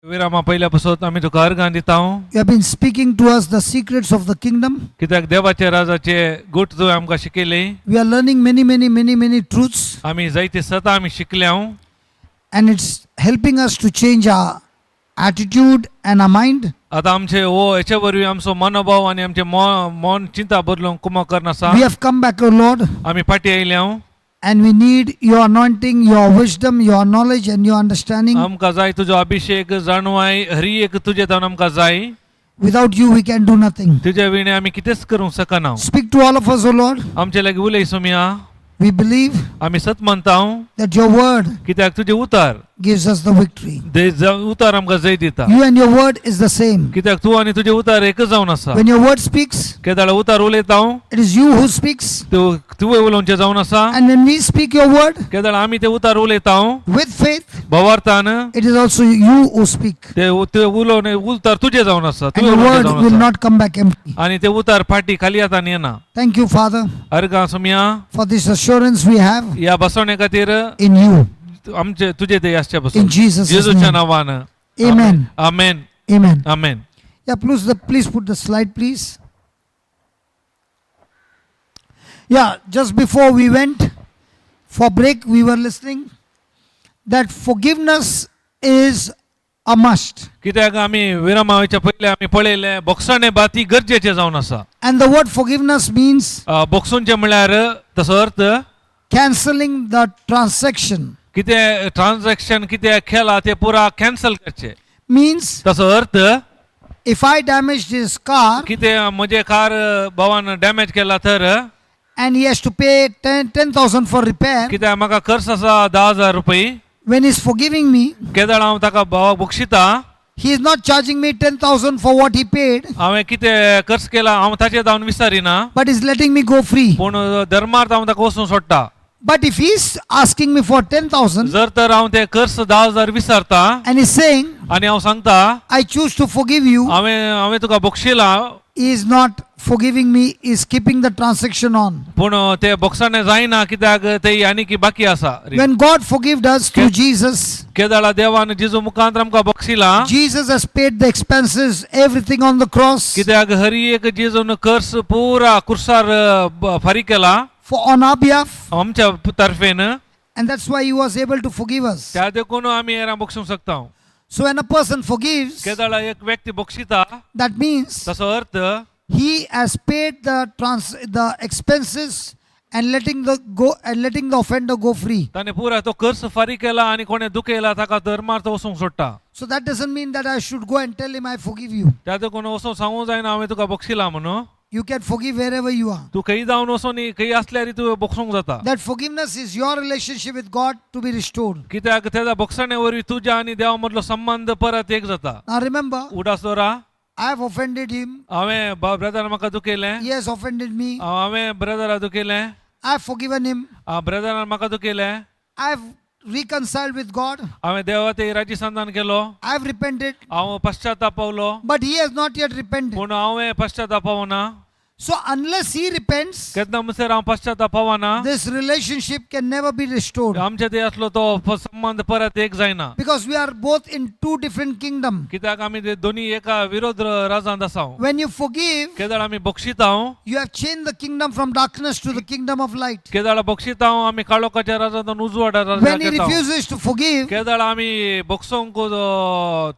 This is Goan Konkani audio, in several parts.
विरामा पयल्या पासून आमी तुका अर्गां दिता. You have been speaking to us the secrets of the kingdom. कित्याक देवाचे राजाचे गुट तुवें आमकां शिकयले. We are learning many, many, many, many truths, आमी जायते सतां आमी शिकल्या and it's helping us to change our attitude and our mind. आतां आमचे हो हेचे वरवीं आमचो मनोभाव आनी आमचे मन चिंता बदलूंक कुमक करना. We have come back, O Lord, आमी फाटीं आयल्या and we need your anointing, your wisdom, your knowledge, and your understanding. आमकां जाय तुजो अभिशेक जाणवाय हरी एक तुजे जावन आमकां जाय. Without you, we can do nothing. तुज्या विणे आमी कितेंच करूंक शकना. Speak to all of us, O Lord. आमचे लागीं उलय सोमया. We believe आमी सत मानता that your word कित्याक तुजें उतार gives us the victory. उतार आमकां जय दिता. You and your word is the same. कित्याक तूं आनी तुजें उतार एकच जावन आसा. When your word speaks, केदाळ उतार उलयता it is you who speaks. तूं तुवें उलोवचें जावन आसा. And when we speak your word केदाळ आमी ते उतार उलयता with faith, भवार्थान it is also you who speak. ते ते उलोवणे उतार तुजें जावन आसा. And तुवें your उलोवचें word जावन will आसा. Not come back empty. आनी ते उतार फाटी खाली हातान येना. Thank you, Father, अर्गां Somaiya for this assurance we have ह्या बसवणे खातीर in you. आमचे तुजे ते आसचे पासून In Jesus' जेजूच्या name. नांवान. Amen. Amen. Amen. Amen. Yeah, please put the slide, please. Yeah, just before we went for break, we were listening that forgiveness is a must. कित्याक आमी विरामा वयच्या पयलीं आमी पळयलें बोगसणे बाती गरजेचें जावन आसा. And the word forgiveness means बोगसूनचें म्हळ्यार तसो अर्थ cancelling the transaction. कितें ट्रान्झॅक्शन कितें केलां तें पुरा कॅन्सल करचें. Means तसो अर्थ if I damaged his car कितें म्हजें कार भावान डॅमेज केला तर and he has to pay 10 10,000 for repair, कित्याक म्हाका खर्च आसा 10,000 रुपये when he's forgiving me, केदळ हांव ताका भावाक बक्षिता he is not charging me 10,000 for what he paid, हांवें कितें खर्च केला हांव ताचेर जावन विसारिना but he's letting me go free. पूण धर्मार्थ हांव ताका वचूंक सोडटा. But if he's asking me for 10,000 जर तर हांव ते खर्च 10,000 विसरता and he's saying, आनी हांव सांगता "I choose to forgive you," हांवें हांवें तुका बक्षिला he is not forgiving me, he is keeping the transaction on. पूण ते बक्षाणे जायना कित्याक ते आनी बाकी आसा. When God forgave us through Jesus, केदळा देवान जेजू मुखांत आमकां बक्षिला Jesus has paid the expenses, everything on the cross कित्याक हरी एक जेजून खर्च पुरा कुर्सार फारीक केला for on our behalf, आमच्या तर्फेन. And that's why he was able to forgive us. त्या देखून आमी हेरां बक्षूंक शकता. So when a person forgives, केदळा एक व्यक्ती बक्षिता that means तसो अर्थ he has paid the expenses and letting the go and letting the offender go free. ताणें पुरा तो खर्च फारीक केला आनी कोणें दुखयला ताका धर्मार्थ वचूंक सोडटा. So that doesn't mean that I should go and tell him, "I forgive you." त्या देखून वचून सांगूंक जायना हांवें तुका बक्षिला म्हणून. You can forgive wherever you are. तूं खंय जावन वचून खंय आसल्यार तूं बक्षूंक जाता. That forgiveness is your relationship with God to be restored. कित्याक तेजा बक्षणे वरवीं तुज्या आनी देवा मदलो संबंद परत एक जाता. Now remember, उडास दवरा I have offended him. हांवें ब्रदर म्हाका दुखयलें. He has offended me. हांवें ब्रदरा दुखयलें. I have forgiven him. Brethren म्हाका दुखयलें. I have reconciled with God. हांवें देवा ते राजी संधान केलो. I have repented. हांव पश्चाताप पावलो. But he has not yet repented. पूण हांवें पश्चाताप पावना. So unless he repents, केन्ना म्हणसर हांव पश्चाताप पावना this relationship can never be restored. आमच्या ते असलो तो संबंद परत एक जायना. Because we are both in two different kingdom. कित्याक आमी ते दोनी एका विरोध राजांत आसा. When you forgive, केदळ आमी बक्षिता you have changed the kingdom from darkness to the kingdom of light. केदळ बक्षिता आमी काळोखाच्या राजांत उजवाडा When he राजाक येता. Refuses to forgive, केदळ आमी बक्षोंक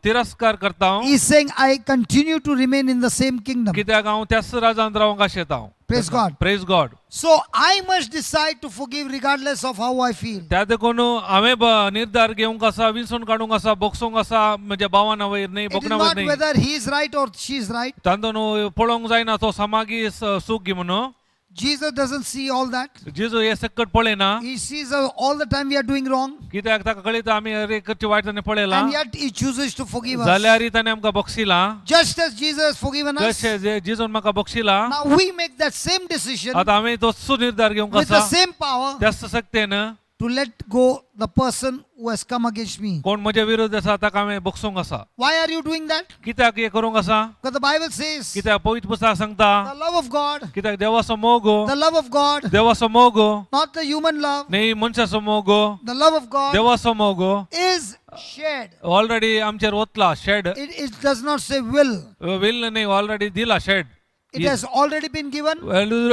तिरस्कार करता he is saying, "I continue to remain in the same kingdom." कित्याक हांव त्याच राजांत रावंक आशेता. Praise God. Praise God. So I must decide to forgive regardless of how I feel. त्या देखून हांवें निर्धार घेवंक आसा विंचून काडूंक आसा बक्षोंक आसा म्हज्या भावाना वयर न्ही It is बोकना वयर not न्ही. Whether he is right or she is right. तातूंत पळोवंक जायना तो समागी सूख घे म्हणून. Jesus doesn't see all that. जेजू हे सकट पळयना. He sees us all the time we are doing wrong. कित्याक ताका कळयता आमी अरे करची वायट ताणें पळयला. And yet he chooses to forgive us. जाल्यारय ताणें आमकां बक्षिला. Just as Jesus has forgiven us, कशें जेजून म्हाका बक्षिला now we make that same decision आतां आमी तोच निर्धार घेवंक with the आसा same power त्याच शक्तेन to let go the person who has come against me. कोण म्हज्या विरोध आसा ताका हांवें बक्षूंक आसा. Why are you doing that? कित्याक हें करूंक आसा? Because the Bible says कित्याक पवित्र पुस्तक सांगता the love of God, कित्याक देवाचो मोग the love of God, देवाचो मोग not the human love, न्ही मनशाचो मोग the love of God देवाचो मोग is Shed. Already आमचेर ओतला shed. It does not say will. Will न्ही, ऑलरेडी दिला shed. It has already been given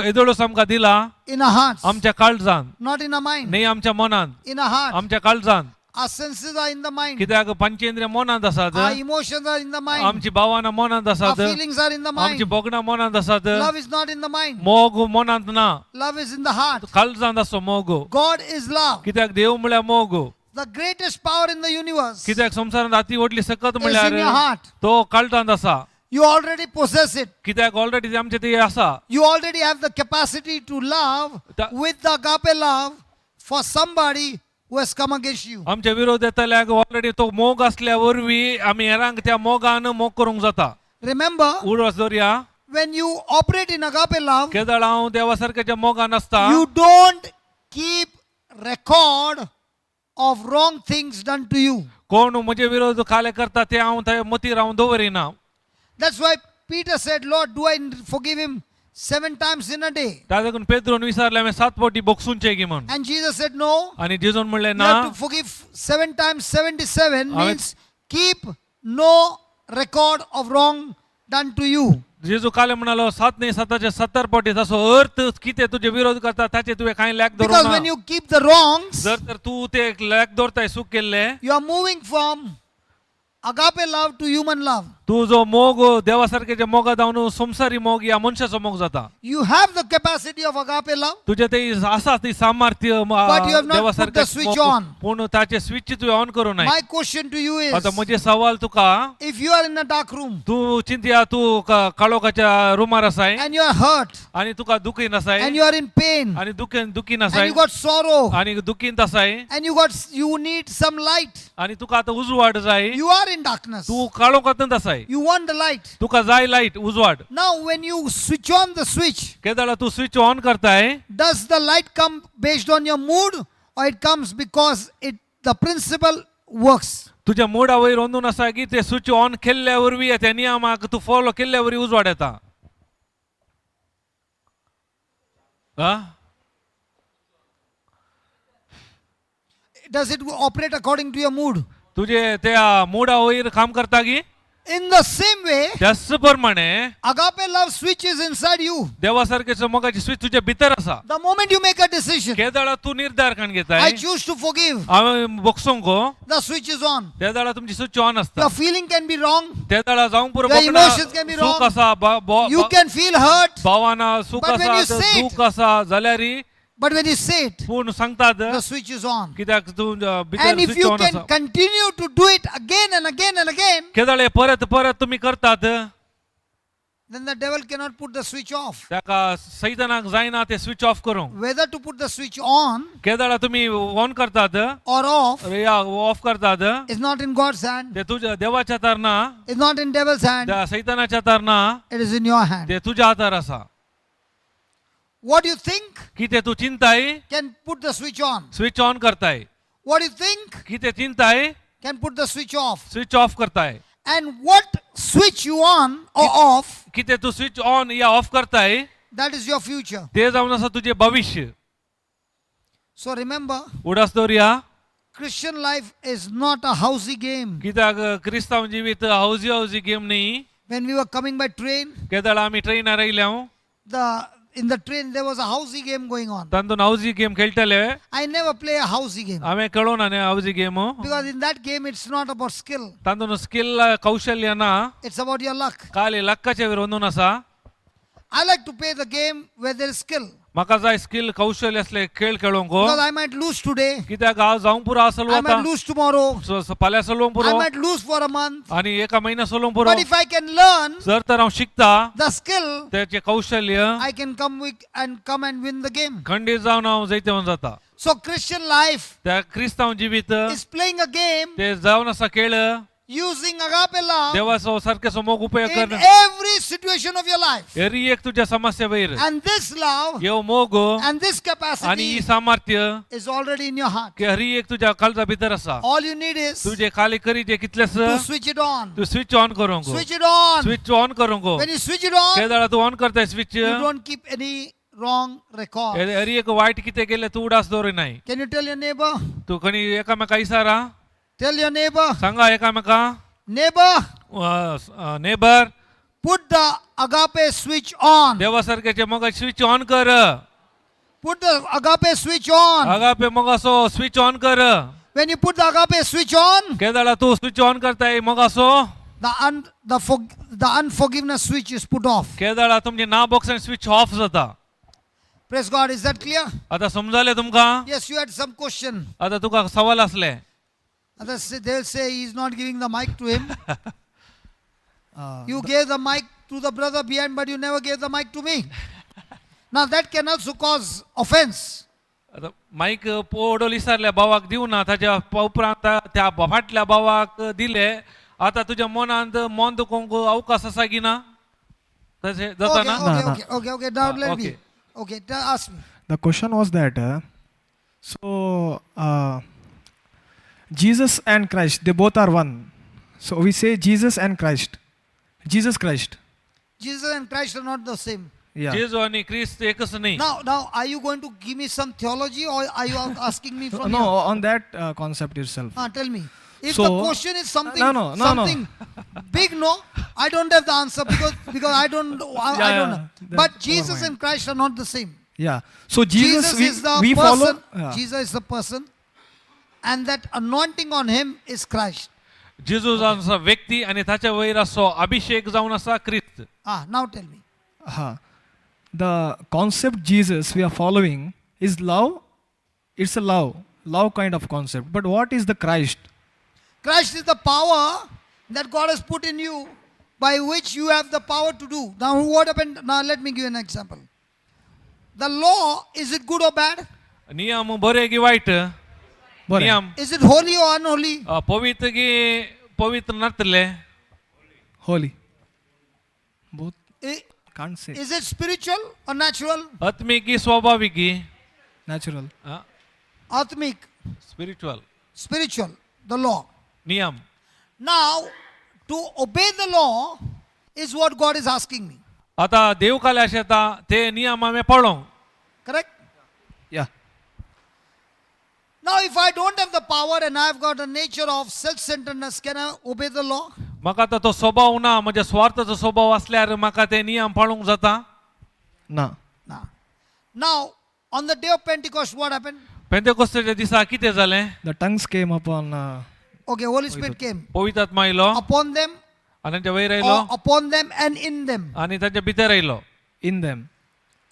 येदोळूच आमकां दिला in our hearts, आमच्या काळजान, not in our mind, न्ही आमच्या मनान, in our heart. आमच्या काळजान. Our senses are in the mind. कित्याक पंचेंद्रिय मनांत आसात, Our emotions are in the mind. आमची भावना मनांत Our आसात, feelings are in the आमची mind. भोगणां मनांत आसात. Love is not in the mind. मोग मनांत ना, Love is in the heart. काळजांत आसतो मोग. God is love. कित्याक देव म्हळ्यार मोग. The greatest power in the universe कित्याक संवसारांत अती व्हडली सकत is in म्हळ्यार your heart. तो काळजांत आसा. You already possess it. कित्याक ऑलरेडी आमचे ते आसा. You already have the capacity to love with the agape love for somebody who has come against you. आमच्या विरोध येतल्याक ऑलरेडी तो मोग असल्या वरवीं आमी हेरांक त्या मोगान मोग करूंक जाता. Remember, उडवास दवरया, when you operate in agape love, केदळ हांव देवा सारक्याच्या मोगान आसता, you don't keep record of wrong things done to you. कोण म्हजे विरोध काले करता ते हांव थंय मतीर हांव दवरिना. That's why Peter said, "Lord, do I forgive him 7 times in a day?" त्या देखून पेद्रोन विचारलें, हांवें सात फावटी बोगसूनचें की म्हण. And Jesus said, "No, आनी जेजून म्हणलें you ना, have to forgive 7 times 77 Amen. Means keep no record of wrong done to you." जेजू काले म्हणालो सात न्ही साताचे 70 फावटी, तसो अर्थ कितें तुजे विरोध करता ताचे तुवें कांय लॅक Because दवरूं when ना. you keep the wrongs, जर तर तूं ते लॅक दवरताय चूक केल्ले, you are moving from agape love to human love. तूं जो मोग देवा सारकेच्या मोगा जावन संवसारी मोग या मनशाचो मोग जाता. You have the capacity of agape love, तुजे ते आसा ती सामर्थ्य but you have not देवा put सारकें the switch on. पूण ताचे स्विच तुवें ऑन करूं नाय. My question to you is, आतां म्हजें सवाल तुका, if you are in a dark room तूं चिंतया तूं काळोखाच्या रुमार आसाय and you are hurt आनी तुका दुखीन आसाय and you are in pain आनी दुखीन दुखीन and आसाय you got sorrow आनी दुखींत आसाय and you need some light, आनी तुका आतां उजवाड जाय, you are in darkness. तूं काळोखांतच आसाय, You want the light. तुका जाय लायट उजवाड. Now, when you switch on the switch, केदळा तूं स्विच ऑन करताय, does the light come based on your mood or it comes because it the principle works? तुज्या मुडा वयर अंदून आसा की ते स्विच ऑन केल्ल्या वरवीं त्या नियमाक तूं फॉलो केल्ल्या वरवीं उजवाड येता. आ? Does it operate according to your mood? तुजे त्या मुडा वयर काम करता की? In the same way, त्याच प्रमाणे agape love switch is inside you. देवा सारकेच मोगाची स्विच तुज्या भितर आसा. The moment you make a decision, केदळा तूं निर्धार काण I घेताय choose to forgive, हांवें बोगसूंक, the switch is on. त्या वेळार तुमची स्विच ऑन आसता. Your feeling can be wrong, त्या वेळार जावंक पुरो Your emotions can be सुख wrong. आसा, you can feel hurt, भावना सुख But when you आसा, say it- दूख आसा जाल्यार, but when you say it, पूण सांगतात the switch is on. कित्याक तूं भितर And if switch you on can आसा. continue to do it again and again and again, केदळे परत परत तुमी करतात, then the devil cannot put the switch off. ताका सैतानाक जायना ते स्विच ऑफ करूंक. Whether to put the switch on केदळा तुमी ऑन करतात or off या ऑफ करतात is not in God's hand, ते तुज्या देवाच्या हातार ना, it's not in devil's hand, त्या सैतानाच्या हातार ना, it is in your hand. ते तुज्या हातार आसा. What you think कितें तूं चिंताय can put the switch on. Switch on करताय. What you think कितें चिंताय can put the switch off. Switch off करताय. And what switch you on or off, कितें तूं स्विच ऑन या ऑफ करताय that is your future. ते जावन आसा तुजें भविश्य. So remember, उडास दवरया, Christian life is not a housey game. कित्याक क्रिस्तांव जिवीत हावजी हावजी गेम न्ही. When we were coming by train, केदळा आमी ट्रेनार आयल्या, the in the train there was a housey game going on. तातूंत हावजी गेम खेळटले. I never play a housey game हांवें खेळोना न्ही हावजी game, because in that game it's not about skill, तातूंत स्किल कौशल्य ना, it's about your luck. खाली लक्काचे वयर अंदून आसा. I like to play the game where there is skill म्हाका जाय स्किल कौशल्य असले खेळ खेळोंक, because I might lose today, कित्याक हांव जावंक पुरो हांव I सलवता, might lose tomorrow, फाल्यां सलोवंक I पुरो might lose for a month. आनी एका म्हयन्या सलोवंक पुरो. But if I can learn जर तर हांव शिकता the skill, तेचें कौशल्य, I can come with and come and win the game. खंडीत जावन हांव जैतवंत जाता. So Christian life त्या क्रिस्तांव जिवीत is playing a game ते जावन आसा खेळ using agape love देवाचो सारकेचो मोग उपयोग in कर every situation of your life. एरी एक तुज्या समस्या वयर And this love येव मोग and this आनी capacity ही सामर्थ्य is already in your heart. की हरी एक तुज्या काळजा भितर आसा. All you need is तुजे खाली करी जे कितलेस to switch it on. तूं स्विच ऑन करूंक, Switch it on. Switch on करूंक. When you switch it on, केदळा तूं ऑन करताय switch, you don't keep any wrong record. Hari एक वायट कितें केलें तूं उडास दवरिनाय. Can you tell your neighbor? तूं खंय एकामेका इसारा, Tell your neighbor, सांगा एकामेका. Neighbor, neighbour, put the agape switch on. देवा सारख्याचे मग स्विच ऑन कर. Put the agape switch on. Agape मगासो switch on कर. When you put the agape switch on, केदाळा तू स्विच ऑन करताय मगासो, the unforgiveness switch is put off. केदाळा तुमचे ना बॉक्स स्विच ऑफ जाता. Praise God. Is that clear? आता समजाले तुमका? Yes, you had some question. आता तुका सवाल असले. Others say, they'll say he's not giving the mic to him. You gave the mic to the brother behind, but you never gave the mic to me. Now that can also cause offense. आता माईक पोडोल विसरल्या भावाक दिवना, ताच्या उपरांत त्या फाटल्या भावाक दिले. आता तुझ्या मनांत मन दुखोवंक अवकाश आसा की ना? तशें जाता Okay, ना? okay, No, no. okay. Now Ah, let me. Okay. Okay, ask me. The question was that so Jesus and Christ, they both are one. So we say Jesus and Christ. Jesus Christ. Jesus and Christ are not the same. Yeah. जेजू आणि क्रिस्त एकच नाही. Now, are you going to give me some theology or are you asking me from No, here? On that concept itself. Ah, tell me. If the question is something, No. something big, no, I don't have the answer because I don't, I Yeah, don't yeah, know. That But never Jesus mind. and Christ are not the same. Yeah. So Jesus, we, is the we person. follow. Yeah. Jesus is the person, and that anointing on him is Christ. जेजू जावन आसा व्यक्ती आणि ताच्या वयर असो अभिषेक जावन आसा क्रिस्त. Ah, now tell me. Uh-huh. The concept Jesus we are following is love. It's a love kind of concept. But what is the Christ? Christ is the power that God has put in you, by which you have the power to do. Now, what happened? Now, let me give you an example. The law, is it good or bad? नियम बरे की वाईट? बरें. नियम. Is it holy or unholy? पवित्र की पवित्र नातले? Holy. Both can't say. Is it spiritual or natural? आत्मिक की स्वाभाविक की? Natural. Atmic, spiritual. Spiritual, the law. नियम. Now, to obey the law is what God is asking me. आता देव काले अशें ते नियम आमी पळोवंक. Correct? Yeah. Now, if I don't have the power and I've got a nature of self centeredness, can I obey the law? म्हाका आतां तो स्वभाव ना, म्हज्या स्वार्थाचो स्वभाव असल्यार म्हाका ते नियम पाळूंक जाता? Na. Nah. Now, on the day of Pentecost, what happened? पेंतेकोस्ताच्या दिसा कितें जालें? The tongues came upon. Okay, Holy Spirit came पवित्र आत्मा आयलो upon them, आनी तांच्या वयर आयलो or upon them and in them. आनी तांच्या भितर आयलो. In them.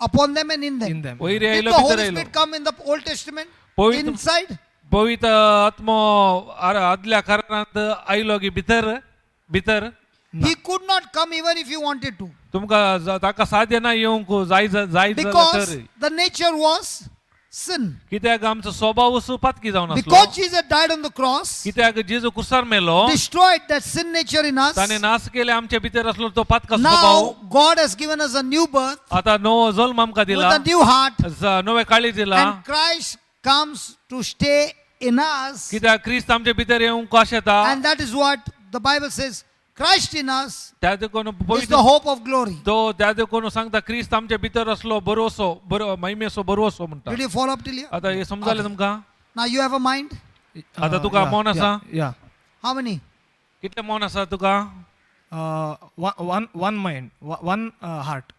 Upon them and in them. In them. वयर Did आयलो, the भितर Holy आयलो. Spirit come in the Old Testament? पवित्र Inside? पवित्र आत्मो आदल्या कारणांत आयलो की भितर भितर? He could not come even if he wanted to. तुमकां ताका साध्य ना येवंक जाय जाय जाल्यार Because तर. The nature was sin. कित्याक आमचो स्वभाव पातकी जावन आसलो. Because Jesus died on the cross, कित्याक जेजू कुसार मेलो, destroyed that sin nature in us. ताणें नाश केले आमच्या भितर आसलो तो पातका स्वभाव. Now God has given us a new birth आता नवो जल्म आमकां with दिला, a new heart, नवें काळी दिला. and Christ comes to stay in us. कित्याक क्रिस्त आमच्या भितर येवंक आशेता. And that is what the Bible says, Christ in us त्या देखून is पवित्र the hope of glory. तो त्या देखून सांगता क्रिस्त आमच्या भितर असलो बरोसो बरो महिमेसो बरोसो म्हणटा. Did you follow up till here? आता हे समजालें तुमकां? Now you have a mind? आता तुका Yeah, मौन yeah, आसा? Yeah. How many? कितलें मौन आसा तुका? One mind, one heart.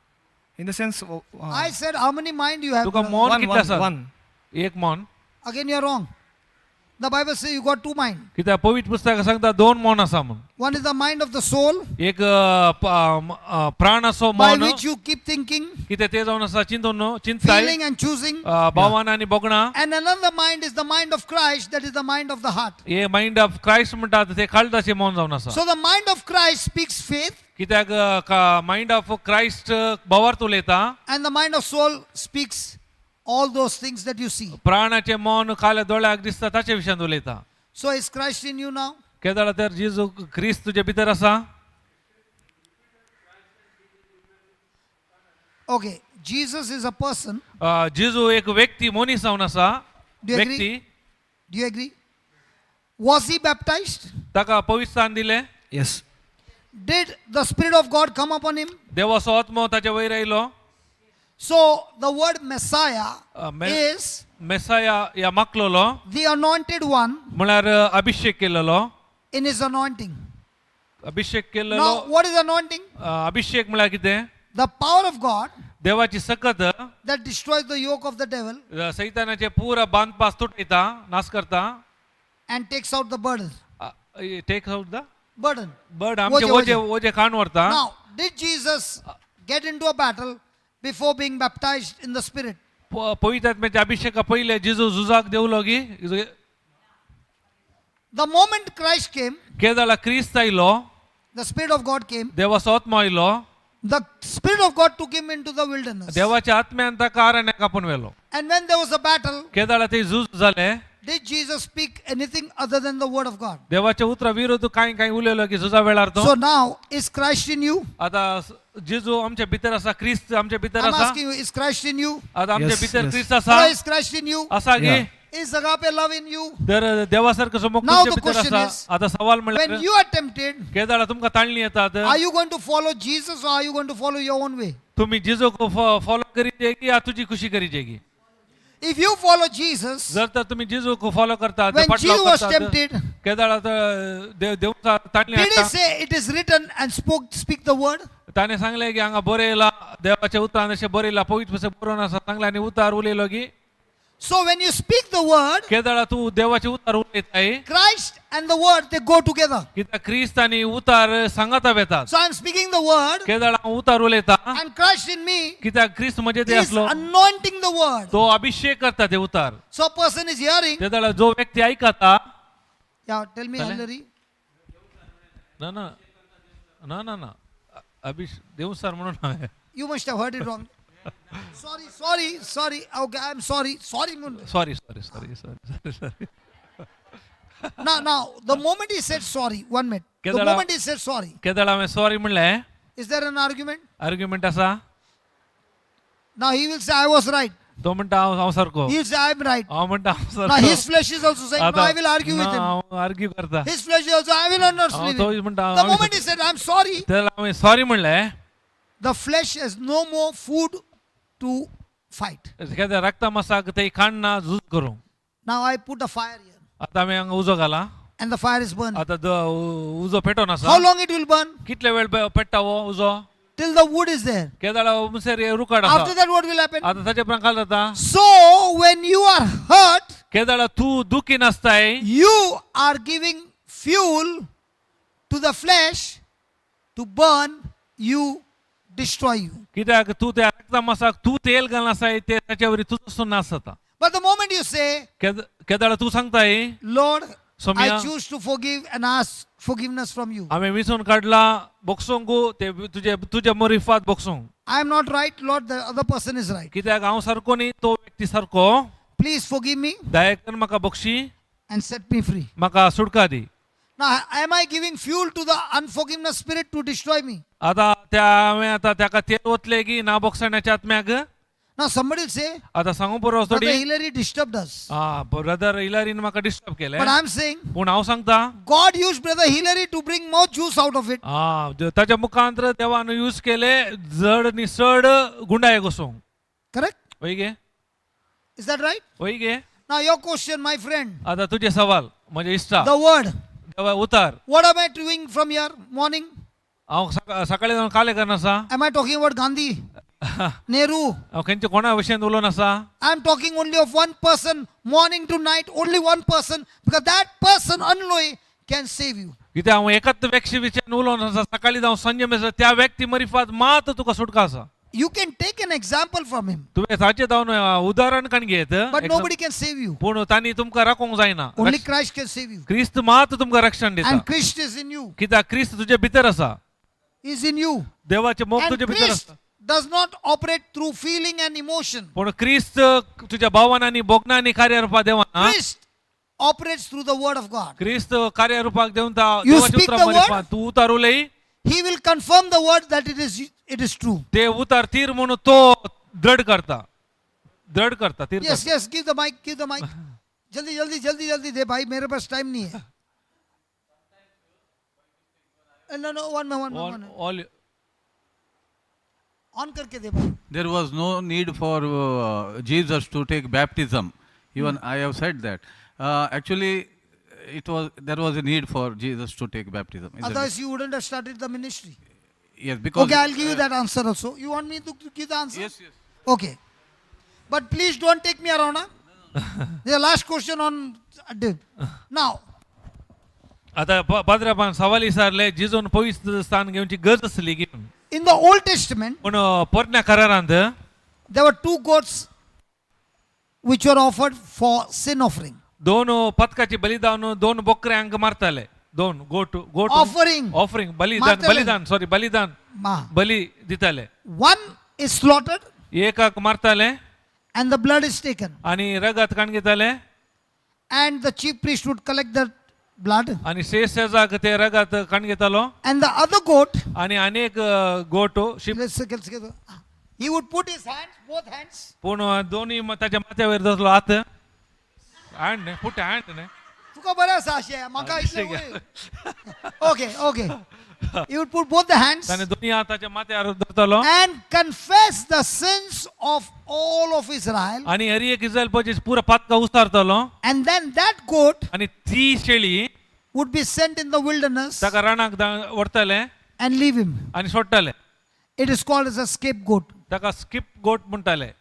In the sense, I said how many mind you have? तुका brother? मौन one, कितलें one, आसा? One. एक मौन. Again you are wrong. The Bible says you got two mind. कित्याक पवित्र पुस्तक सांगता दोन मौन आसा म्हूण. One is the mind of the soul, एक प्राणाचो by मौन, which you keep thinking, कितें ते जावन आसा चिंतून चिंतताय, feeling and choosing. भावान आनी भोगणां. And another mind is the mind of Christ, that is the mind of the heart. हे मायंड ऑफ क्रायस्ट म्हणटात ते काळजाचें मौन जावन आसा. So the mind of Christ speaks faith, कित्याक मायंड ऑफ क्रायस्ट भावार्थ उलयता, and the mind of soul speaks all those things that you see. प्राणाचें मौन काल्या दोळ्याक दिसता ताचे विशयान उलयता. So is Christ in you now? केदाळा तर जेजू क्रिस्त तुजे भितर आसा? Okay, Jesus is a person. जेजू एक व्यक्ती मनीस जावन आसा. Do you agree? व्यक्ती. Do you agree? Was he baptized? ताका पवित्रस्थान दिलें? Yes. Did the Spirit of God come upon him? देवाचो आत्मो ताच्या वयर आयलो? So the word Messiah is Messiah ह्या माकलोलो the anointed one म्हळ्यार अभिषेक केलेलो. in his anointing. Abhishek Now, केलेलो. what is anointing? अभिषेक म्हळ्यार कितें? The power of God देवाची सकत that destroys the yoke of the devil सैतानाचे पुरा बांदपास तुटयता, नाश करता. and takes out the burden. Take out the Burden. Bird, आमचे वजे, ओजे वजे. ओजे काण व्हरता. Now, did Jesus get into a battle before being baptized in the Spirit? पवित्र आत्म्याच्या अभिषेका पयले जेजू झुजाक देवलो की? The moment Christ came, केदळा क्रिस्त आयलो, the Spirit of God came, देवाचो आत्मो आयलो, the Spirit of God took him into the wilderness. देवाच्या आत्म्यान ताका अरण्याक आपूण व्हेलो. And when there was a battle, केदळा ते झूज जाले, did Jesus speak anything other than the word of God? देवाच्या उतरा विरोध कांय कांय उलयलो की झुजा वेळार तो? So now, is Christ in you? आता जेजू आमच्या भितर आसा, क्रिस्त आमच्या भितर I'm आसा. asking you, is Christ in you? आता आमच्या Yes, भितर yes. क्रिस्त आसा. Hello, is Christ in you? आसा की? Yeah. Is agape love in you? तर देवासारखं समोर Now तुमच्या the भितर question आसा. is, आता सवाल म्हणल्यार, When you are tempted, केदळा तुमकां ताळणी येतात, are you going to follow Jesus or are you going to follow your own way? तुम्ही जेजूक फॉलो करीत की या तुझी खुशी करीत की? If you follow Jesus, जर तर तुम्ही जेजूक फॉलो करतात, when फाटलाव Jesus was करतात, tempted, केदळा तर देवचा ताळणी did he हाडटा. say it is written and speak the word? ताणें सांगलें की हांगा बरयला, देवाच्या उतरान अशें बरयला, पवित्र पुस्तक बरोवन आसा सांगलें आनी उतार उलयलो की? So when you speak the word, केदळा तूं देवाचे उतार उलयताय, Christ and the word, they go together. कित्याक क्रिस्त आनी उतार सांगाता वेतात. So I'm speaking the word केदळा हांव उतार उलयता, and Christ in me कित्याक क्रिस्त म्हजे ते is आसलो, anointing the word. तो अभिषेक करता ते उतार. So a person is hearing. तेदळा जो व्यक्ती ऐकता. Yeah, tell me, Chale. Hillary. ना ना ना ना ना, अभिष देवसार म्हणून हांवें. You must have heard it wrong. Sorry, sorry, sorry. Okay, I'm sorry. Sorry. Mun. Sorry sorry sorry sorry sorry sorry. Now, the moment he said sorry, one minute. The Kedala- moment he said sorry, केदळा हांवें सॉरी म्हणलें, is there an argument? Argument आसा? Now he will say, I was right. तो म्हणटा हांव हांव सारको. He will say, I'm right. हांव म्हणटा हांव Now सारको. his flesh is also saying, no, I will argue with him. हांव आर्ग्यू करता. His flesh is also, I will not हांव leave तोय him. म्हणटा The moment he said, I'm sorry, तेन्ना हांवें सॉरी म्हणलें, the flesh has no more food to fight. केन्ना रक्ता मासाक ते खाण ना झूज करूं. Now I put a fire here आतां आमी हांगा उजो घाला. and the fire is burning. आतां उजो पेटोवन आसा. How long it will burn? कितले वेळ पेट्टा हो उजो? Till the wood is there. केदाळा मुसर रुकाड After आसा. that, what will happen? आतां ताचे उपरांत काय जाता? So when you are hurt, केदाळा तूं दुखी नासताय, you are giving fuel to the flesh to burn you, destroy you. कित्याक तूं त्या रक्ता मासाक तूं तेल घालनासाय, ते ताचे वरी तुजो नाश जाता. But the moment you say, केदाळा तूं सांगताय, Lord, I Soumya. Choose to forgive and ask forgiveness from you. हांवें विसून काडला, बोगसूंक ते तुजे तुजे मरिफात बोगसूंक. I am not right, Lord, the other person is right. कित्याक हांव सारको न्ही, तो व्यक्ती सारको. Please forgive me दया कर म्हाका Bakshi and set me free. म्हाका सुटका दी. Now, am I giving fuel to the unforgiveness spirit to destroy me? आतां त्या हांवें आतां ताका तेल ओतलें की ना बोगसण्याच्या आत्म्याक? Now, somebody will say, आतां सांगू पुरो Brother थोडी Hillary disturbed us. आं ब्रदर हिलरीन म्हाका डिस्टर्ब केलें. But I'm saying, पूण हांव सांगता, God used Brother Hillary to bring more juice out of it. आं ताच्या मुखांत देवान यूज केले जड नी चड गुंडाय घोसूंक. Correct? वय गे? Is that right? वय गे? Now, your question, my friend, आतां तुजें सवाल म्हजें इश्टा, the word. देवा उतार. What am I doing from here morning? हांव सकाळी जावन काले करनासा. Am I talking about Gandhi? Nehru? हांव खंयच्या कोणा विशयान उलोवन आसा? I'm talking only of one person, morning to night, only one person, because that person only can save you. कित्याक हांव एकाच व्यक्ती विशयान उलोवन आसा सकाळी जावन सांजे मेरेन, त्या व्यक्ती मरिफात मात तुका सुटका आसा. You can take an example from him, तुवें ताचें जावन उदाहरण काण घेत, but nobody can save you. पूण तांणी तुमकां राखूंक जायना. Only Christ can save you. क्रिस्त मात तुमकां रक्षण दिता. And Christ is in you. कित्याक क्रिस्त तुजे भितर आसा. Is in you. देवाचें मोग And तुजे भितर Christ आसा. does not operate through feeling and emotion. पूण क्रिस्त तुज्या भावनांनी भोगणांनी कार्य रुपाक देवना. Christ operates through the word of God. क्रिस्त कार्य रुपाक देवन You देवाच्या speak उतरा the मरिफात word? तूं उतार उलय. He will confirm the word that it is true. ते उतार तीर म्हणून तो दृढ करता, दृढ करता, तीर Yes, yes, give the mic, give the mic. जल्दी जल्दी जल्दी जल्दी दे भाई, मेरे पास टाइम नहीं है. No, no, one more, one more, one करता. more. All ऑन करके दे भाई. There was no need for Jesus to take baptism. Even I have said that. Actually, it was there was a need for Jesus to take baptism. Isn't it? Otherwise you wouldn't have started the ministry. Yes, because Okay, I'll give you that answer also. You want me to give the answer? Yes, yes. Okay. But please don't take me around. Huh? The last question on. Now, आता पाद्रापान सवाल विचारले जिजून पवित्र स्थान घेवची गरज आसली की in the Old Testament, पूण पोरण्या करारांत there were two goats which were offered for sin offering. दोन पथकाची बलिदान दोन बोकऱ्यांक मारताले दोन गोट गोट Offering. Offering बलिदान मारताले. बलिदान सॉरी बलिदान Ma. बली दिताले. One is slaughtered एकाक मारताले and the blood is taken. आणि रगत काण घेताले. And the chief priest would collect the blood. आणि शेष शेजाक ते रगत काण घेतालो. And the other goat, आणि अनेक गोट ship let's get, he would put his hands, both hands, पूण दोन्ही ताच्या माथ्यावर धरलो हात हँड न्ही पुट हँड न्ही. तुका बरं आसा अशें म्हाका इतलें. Okay, okay. He would put both the hands ताणें दोन्ही हात ताच्या माथ्यावर धरतालो and confess the sins of all of Israel. आणि हर एक इस्रायल पळोवची पुरा Patkai उस्तारतालो. And then that goat आणि ती शेळी would be sent in the wilderness ताका रानाक व्हरताले and leave him. आणि सोडटाले. It is called as a scapegoat. ताका स्किप गोट म्हणटाले.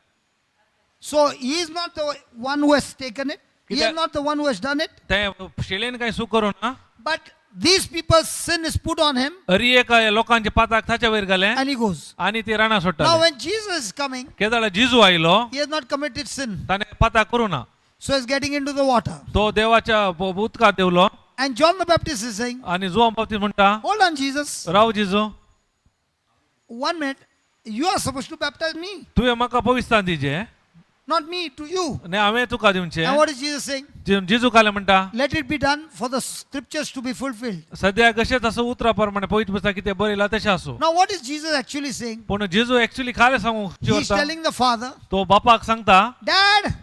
So he is not the one who has taken it. He is not the one who has done it. ते शेळेन काय चूक करू ना. But these people's sin is put on him Hari एका लोकांचे पाताक ताच्या वयर घाले and he goes. आणि ते Rana Now सोडटाले. when Jesus is coming, केदाळा जिजू आयलो he has not committed sin. ताणें पाताक करू ना. So he's getting into the water. तो देवाच्या उदकांत देवलो. And John the Baptist is saying, आणि जुवां बाबतीत म्हणटा hold on, Jesus. Rao Jiju. 1 minute. You are supposed to baptize me, तुवें म्हाका पविस्तान दिजे not me, to you. न्ही हांवें तुका दिवचें. And what is Jesus saying? जिजू कालें म्हणटा Let it be done for the scriptures to be fulfilled. सद्या कशेंच असं उतरा प्रमाणे पवित्र पुस्तक कितें बरयलां तशें आसूं. Now, what is Jesus actually saying? पूण जेजू एक्चुअली खालें सांगूंक He is चिवरता. Telling the Father, तो बापाक सांगता Dad,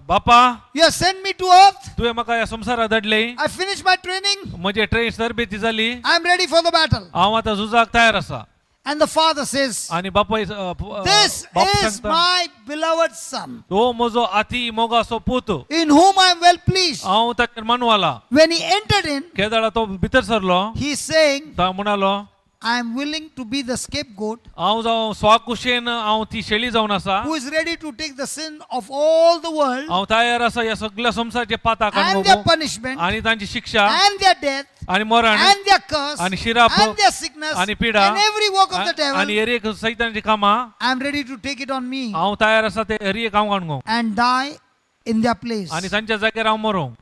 बापा you have sent me to earth. तुवें म्हाका ह्या संवसारात धाडले. I finished my training. म्हजे ट्रेन तरबेती जाली. I am ready for the battle. हांव आतां झुजाक तयार आसा. And the Father says, आनी बापाय This बाप is सांगता my beloved Son, तो म्हजो अति मोगासो पूत in whom I am well pleased. हांव ताचेर मानवाला. When he entered in, केदाळा तो भितर सरलो he is saying, तो म्हणालो I am willing to be the scapegoat हांव जावं स्वाकुशेन हांव ती शेळी जावन आसा. Who is ready to take the sin of all the world हांव तयार आसा ह्या सगळ्या संवसाराचे पाताक and their punishment आनी तांची शिक्षा and their death आणि मरण and their curse आणि शिराप and their sickness आणि पिडा and every work of the आणि devil. हर एक सैतानाची कामां I am ready to take it on me हांव तयार आसा ते हर एक हांव काडूंक and die in their place. आनी तांच्या जाग्यार हांव मरूंक.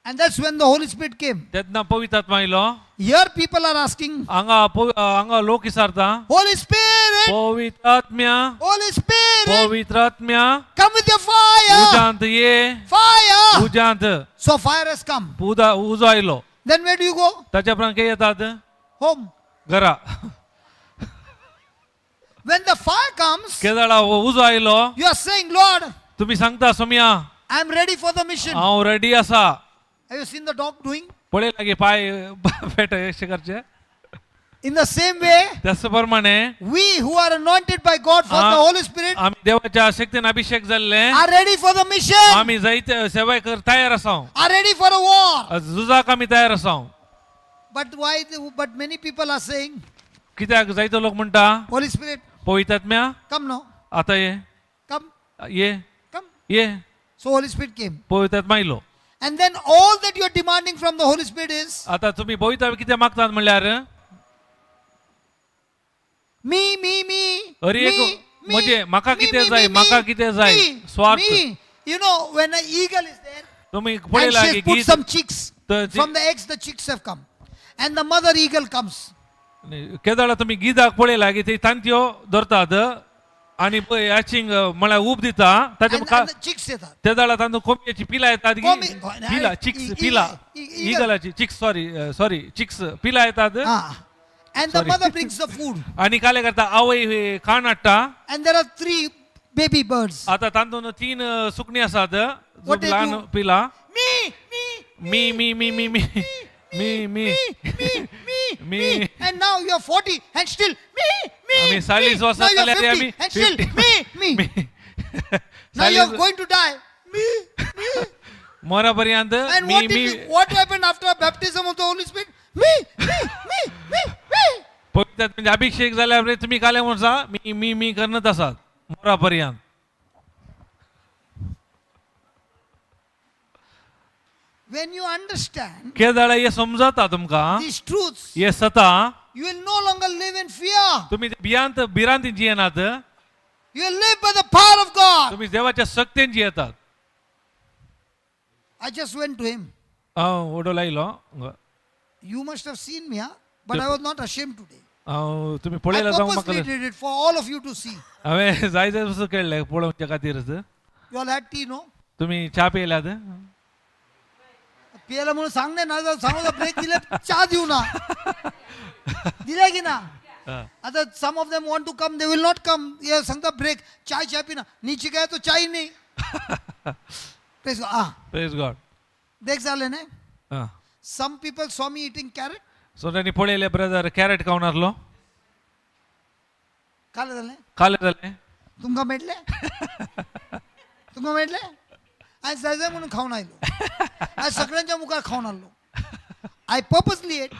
And that's when the Holy Spirit came. तेन्ना पवित्र आत्मा आयलो. Here people are asking, हांगा हांगा लोक विचारता Holy Spirit, पवित्र आत्म्या Holy Spirit, पवित्र आत्म्या come with your fire, उजांत ये fire. उजांत. So fire has come. उदा उजो आयलो. Then where do you go? ताच्या उपरांत खंय येतात? Home. घरा. When the fire comes, केदाळा उजो आयलो you are saying, Lord, तुमी सांगता सोम्या I am ready for the mission. हांव रेडी आसा. Have you seen the dog doing? पळय लागी पाय पेट अशें करचे. In the same way, त्याच प्रमाणे we who are anointed by God for the Holy Spirit आमी देवाच्या शक्तीन अभिषेक जाल्ले are ready for the mission, आमी जायते सेवा कर तयार आसा. Are ready for a war. झुजाक आमी तयार आसा. But why? But many people are saying, कित्याक जायतो लोक म्हणटा Holy Spirit, पवित्र आत्म्या come now, आतां ये come, ये come. ये. So Holy Spirit came. पवित्र आत्मा आयलो. And then all that you are demanding from the Holy Spirit is आतां तुमी पवित्र आत्मा कितें मागतात म्हणल्यार me, me, me. अरे me, एक me, म्हणजे म्हाका me, कितें me, जाय, me, म्हाका कितें जाय, me, स्वार्थ. me. You know, when an eagle is there, तुमी and पळयला she has की put गीत some chicks. The From the eggs, the chicks have come. And the mother eagle comes. केदाळा तुमी गिदाक पळयला की ते तांतयो धरतात आनी पळय हॅचिंग म्हळ्यार ऊब दिता ताचे And, and the chicks येतात. ते जाल्यार तांदूळ कोंबयेची पिलां येतात की कोंबी- पिलां चिक्स पिलां इगलाची चिक्स सॉरी सॉरी चिक्स पिलां येतात. Ah. And the Sorry. Mother brings the food. आनी काले करता आवय हे खाण हाडटा. And there are three baby birds. आतां तातूंत तीन सुकणीं आसात What they ल्हान do? पिलां. Me, me, me me me me me me me me, me, me, Me. And now you are 40 and still me, me, आम्ही me. 40 वर्सां Now you are जाल्यार 50 आमी and still 50. me, me. Me. Now you are 40 going to die. Me, me. मोरा पर्यंत And me what did me you, what happened after baptism of the Holy Spirit? Me, me, me, me, me. पवित्र म्हणजे अभिषेक जाल्यार तुम्ही काले म्हणसा मी मी मी करत आसात मोरा पर्यंत. When you understand केदाळा हे समजता तुमकां these truths, हे सता you will no longer live in fear. तुम्ही भियांत भिरांतीन जियेनात. You will live by the power of God. तुम्ही देवाच्या शक्तीन जियेतात. I just went to him. हांव उडो लायलो. You must have seen me, huh? But I was not ashamed today. हांव तुम्ही I पळयला जावंक purposely म्हाका did it for all of you to see. हांवें जाय जाय तसो केल्लें पळोवच्या खातीरच. You all had tea, no? तुम्ही च्या पियेल्यात. पियाला म्हणून सांग नाही ना, सांगू ब्रेक दिले चहा देऊ ना, दिल्या की ना. हा. आता some of them want to come, they will not come. ये सांगता ब्रेक, चाय चाय पिना, नीचे गया तो चाय नाही. Praise God. Ah, praise God. देख झाले ना. हा. Some people saw me eating carrot. So तांणी पळयलें ब्रदर कॅरेट खावन आहलो. काल झाले काले जालें. तुमका मेटले, तुमका मेटले. आज जाय जाय म्हणून खाऊन आयलो, आज सगळ्यांच्या मुखार खाऊन आलो. I purposely ate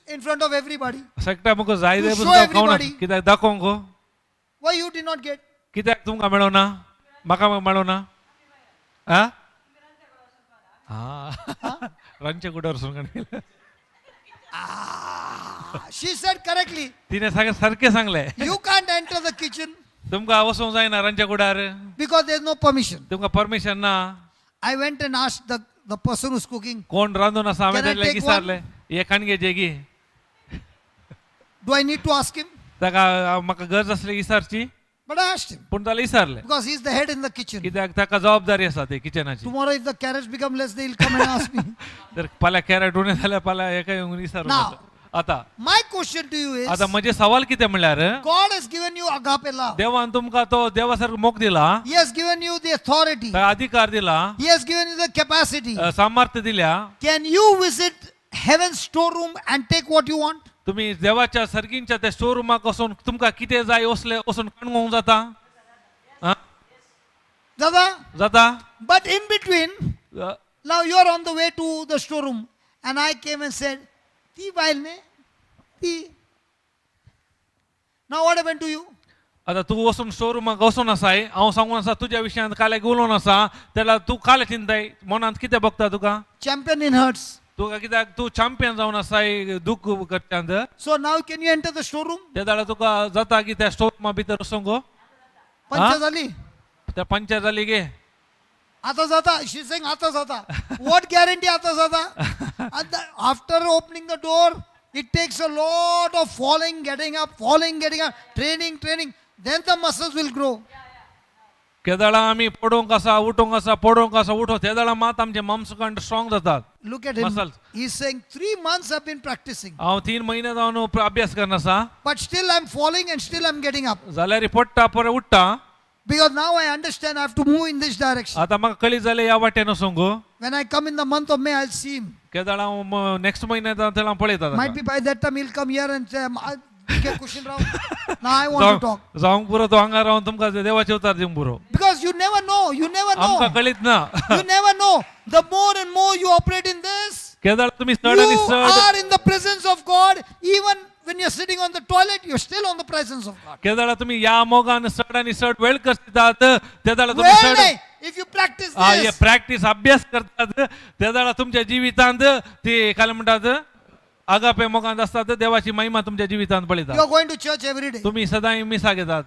in front of everybody. सगळ्या मुखार जाय जाय To show पसून खावन everybody. कित्याक दाखोवंक. Why you did not get? कित्याक तुमकां मेळोना, म्हाका मेळोना. आ हा रांदच्या कुडार वचून काडलें. Ah, she said correctly. तिने सगळें सारकें सांगलें. You can't enter the kitchen तुमकां वचूंक जायना रांदच्या Kudar, because there's no permission. तुमकां परमिशन ना. I went and asked the person who's cooking, कोण रांदून आसा हांवें Can I ताका take विचारलें हे खाणगे जेगी. do I need to ask him? ताका म्हाका गरज आसली विचारची. But I asked him पूण ताका विचारलें because he's the head in the kitchen. कित्याक ताका जबाबदारी आसा ते किचनाची. Tomorrow, if the carrots become less, they'll come and ask me. तर फाल्यां कॅरेट उणें जाल्यार फाल्यां हेका येवन विचारूं. Now. आतां My question to you is आतां म्हजें सवाल कितें म्हणल्यार God has given you agape love, देवान तुमकां तो देवा सारको मोग दिला, He has given you the authority, ताका अधिकार दिला, He has given you the capacity. सामर्थ्य दिल्या. Can you visit heaven's storeroom and take what you want? तुम्ही देवाच्या सर्गींच्या त्या स्टोर रुमाक वचून तुमकां कितें जाय वसले वचून काणगोंक जाता. आं? Dada? जाता. But in between, a, now you are on the way to the storeroom, and I came and said, Ti बायल ne? Ti. Now what happened to you? आतां तूं वचून स्टोर रुमाक वचून आसाय, हांव सांगून आसा तुज्या विशयांत काल्याक उलोवन आसा, तेन्ना तूं कालें चिंताय मनांत कितें भोगता तुका? Champion in hurts. तुका कित्याक तूं चॅम्पियन जावन आसाय दूख करच्यांत. So now can you enter the storeroom? ते जाल्यार तुका जाता की त्या स्टोर रुमा भितर वचूंक. पंच झाली. त्या पंचायत जाली गे. आता जाता. She's saying आता जाता. What guarantee आता जाता? And after opening the door, it takes a lot of falling, getting up, falling, getting up, training, training. Then the muscles will grow. केदाळा आमी पडोवंक आसा उठोवंक आसा पडोवंक आसा उठो, ते मात आमचे मांसखंड स्ट्रॉंग जातात. Look at him. Muscles. He's saying 3 months I've been practicing, हांव 3 म्हयने जावन अभ्यास करना आसा, but still I'm falling and still I'm getting up. जाल्यार पडटा परत उठ्ठा. Because now I understand I have to move in this direction. आतां म्हाका कळीत जालें ह्या वाटेन वचूंक. When I come in the month of May, I'll see him. केदाळ हांव नेक्स्ट म्हयन्यात हांव पळयता Might ताका. be by that time he'll come here and say, "Okay, Kushin Rao, now I want to talk." जावंक पुरो तो हांगा रावन तुमकां देवाचे उतार दिवंक पुरो. Because you never know, you never आमकां know. कळीत ना. You never know. The more and more you operate in this, केदाळ तुमी चड आनी you चड are in the presence of God. Even when you're sitting on the toilet, you're still on the presence of God. केदाळ तुमी ह्या मोगान चड आनी चड वेळ करतात, तेदाळ तुमी Well, चड if you practice हा, हे this, practice अभ्यास करतात, तेदाळा तुमच्या जिवितांत ते काय म्हणटात आगापे मोगांत असतात, देवाची महिमा तुमच्या जिवितांत you पळयता. are going to church every day तुम्ही सदांय मिसा घेतात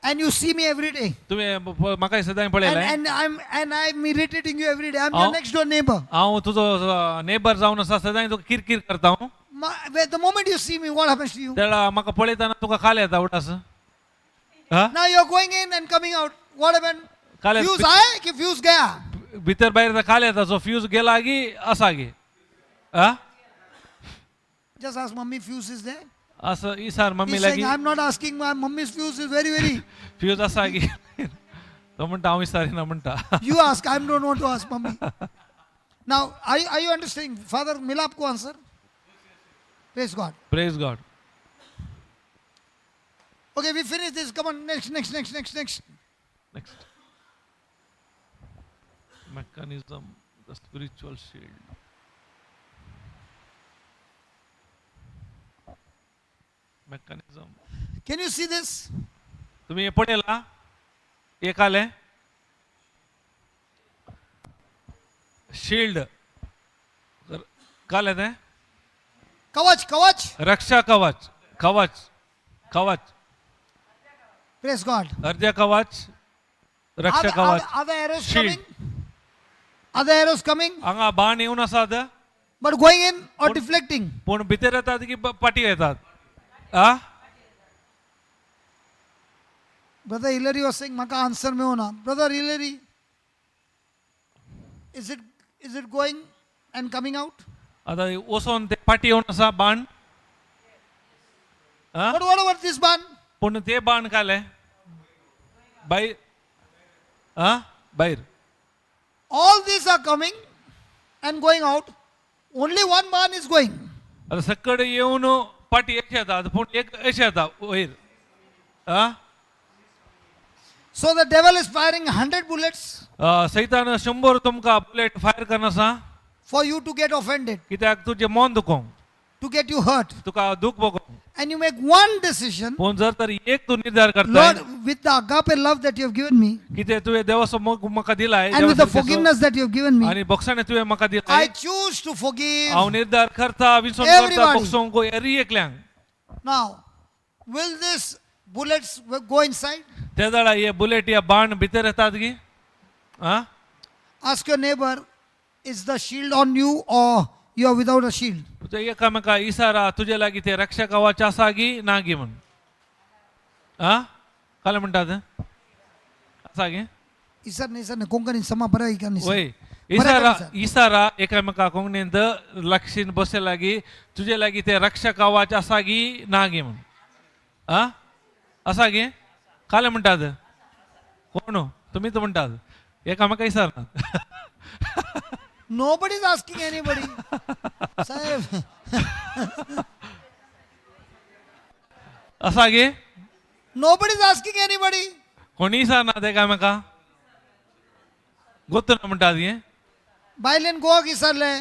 and you see me every day. तुम्ही म्हाका सदांय And, पळयलें. and I'm irritating you every day. I'm your Oh. next door neighbor. हांव तुजो नेबर जावन आसा, सदांय तुका किरकीर करता हांव. The moment you see me, what happens to you? तेळा म्हाका पळयतना तुका काल येता उठास. हा Now you're going in and coming out. What happened? काल Fuse आए कि फ्यूज गया? भितर भायर काल येता, सो फ्यूज गेला की आसा गी? हा Just ask mummy, fuse is there? असं इसार मम्मी He's saying, लागी. I'm not asking, my mummy's fuse is very, very. Fuse आसा गी? तो म्हणटा हांव विचारिना म्हणटा. You ask, I don't want to ask mummy. Now, are you understanding? Father, मिला आपको answer? Praise God. Praise God. Okay, we finish this. Come on, next, next, next, next, next. Next. Mechanism, the spiritual shield. Mechanism. Can you see this? तुम्ही हे पळयला एक आले शिल्ड काल ते Kavach, kavach. रक्षा कवच कवच कवच. Praise God. अर्ध्या कवच रक्षा Are, कवच. are the arrows Shield. coming? Are the arrows coming? हांगा बाण येवन आसात. But going in or deflecting? पूण भितर येतात की पाटी येतात आ. Brother Hillary was saying, Maka answer me na. Brother Hillary, is it going and coming out? आता वचोन ते पाटी येवन आसा बाण आ? But what about this one? पूण ते बाण काले भायर आ भायर. All these are coming and going out. Only one man is going. आता सकड येवन पाटी अशें येतात पूण एक अशें येता वयर आ. So the devil is firing 100 bullets सैतान 100 तुमकां बुलेट फायर करना आसा for you to get offended, कित्याक तुजें मन दुखोवंक, to get you hurt. तुका दूख भोगोवंक. And you make one decision, पूण जर तर एक तूं निर्धार करता Lord, with the agape love that you have given me कितें तुवें देवाचो मोग म्हाका दिलाय and with the देवाचो forgiveness that you have given me, आनी बोगसाणें तुवें म्हाका I दिलाय choose to forgive. हांव निर्धार करता विसोन करता Everybody. बोगसोंक eri एकल्यांक. Now, will these bullets go inside? ते जाणा हे बुलेट या बाण भितर येतात की आ. Ask your neighbor, is the shield on you or you are without a shield? तुझ्या एकामेका इसारा तुजे लागीं ते रक्षा कवाच आसा गी ना गी म्हण आ काल म्हणटात आसा गी. इसर नाही सर कोंकणी समा बरं आहे का नाही वय सर? बरं इसारा का सर? इसारा एकामेका कोंकणींत लक्षीन बसे लागीं तुजे लागीं ते रक्षा कवाच आसा गी ना गी म्हण आ आसा गी काल म्हणटात कोण तुमीच म्हणटात एकामेका इसारना. Nobody is asking anybody. साहेब. आसा गे. Nobody is asking anybody. कोणी इसारना एकामेका गोत्त ना म्हणटात गे. बायलेन गोवा विसरले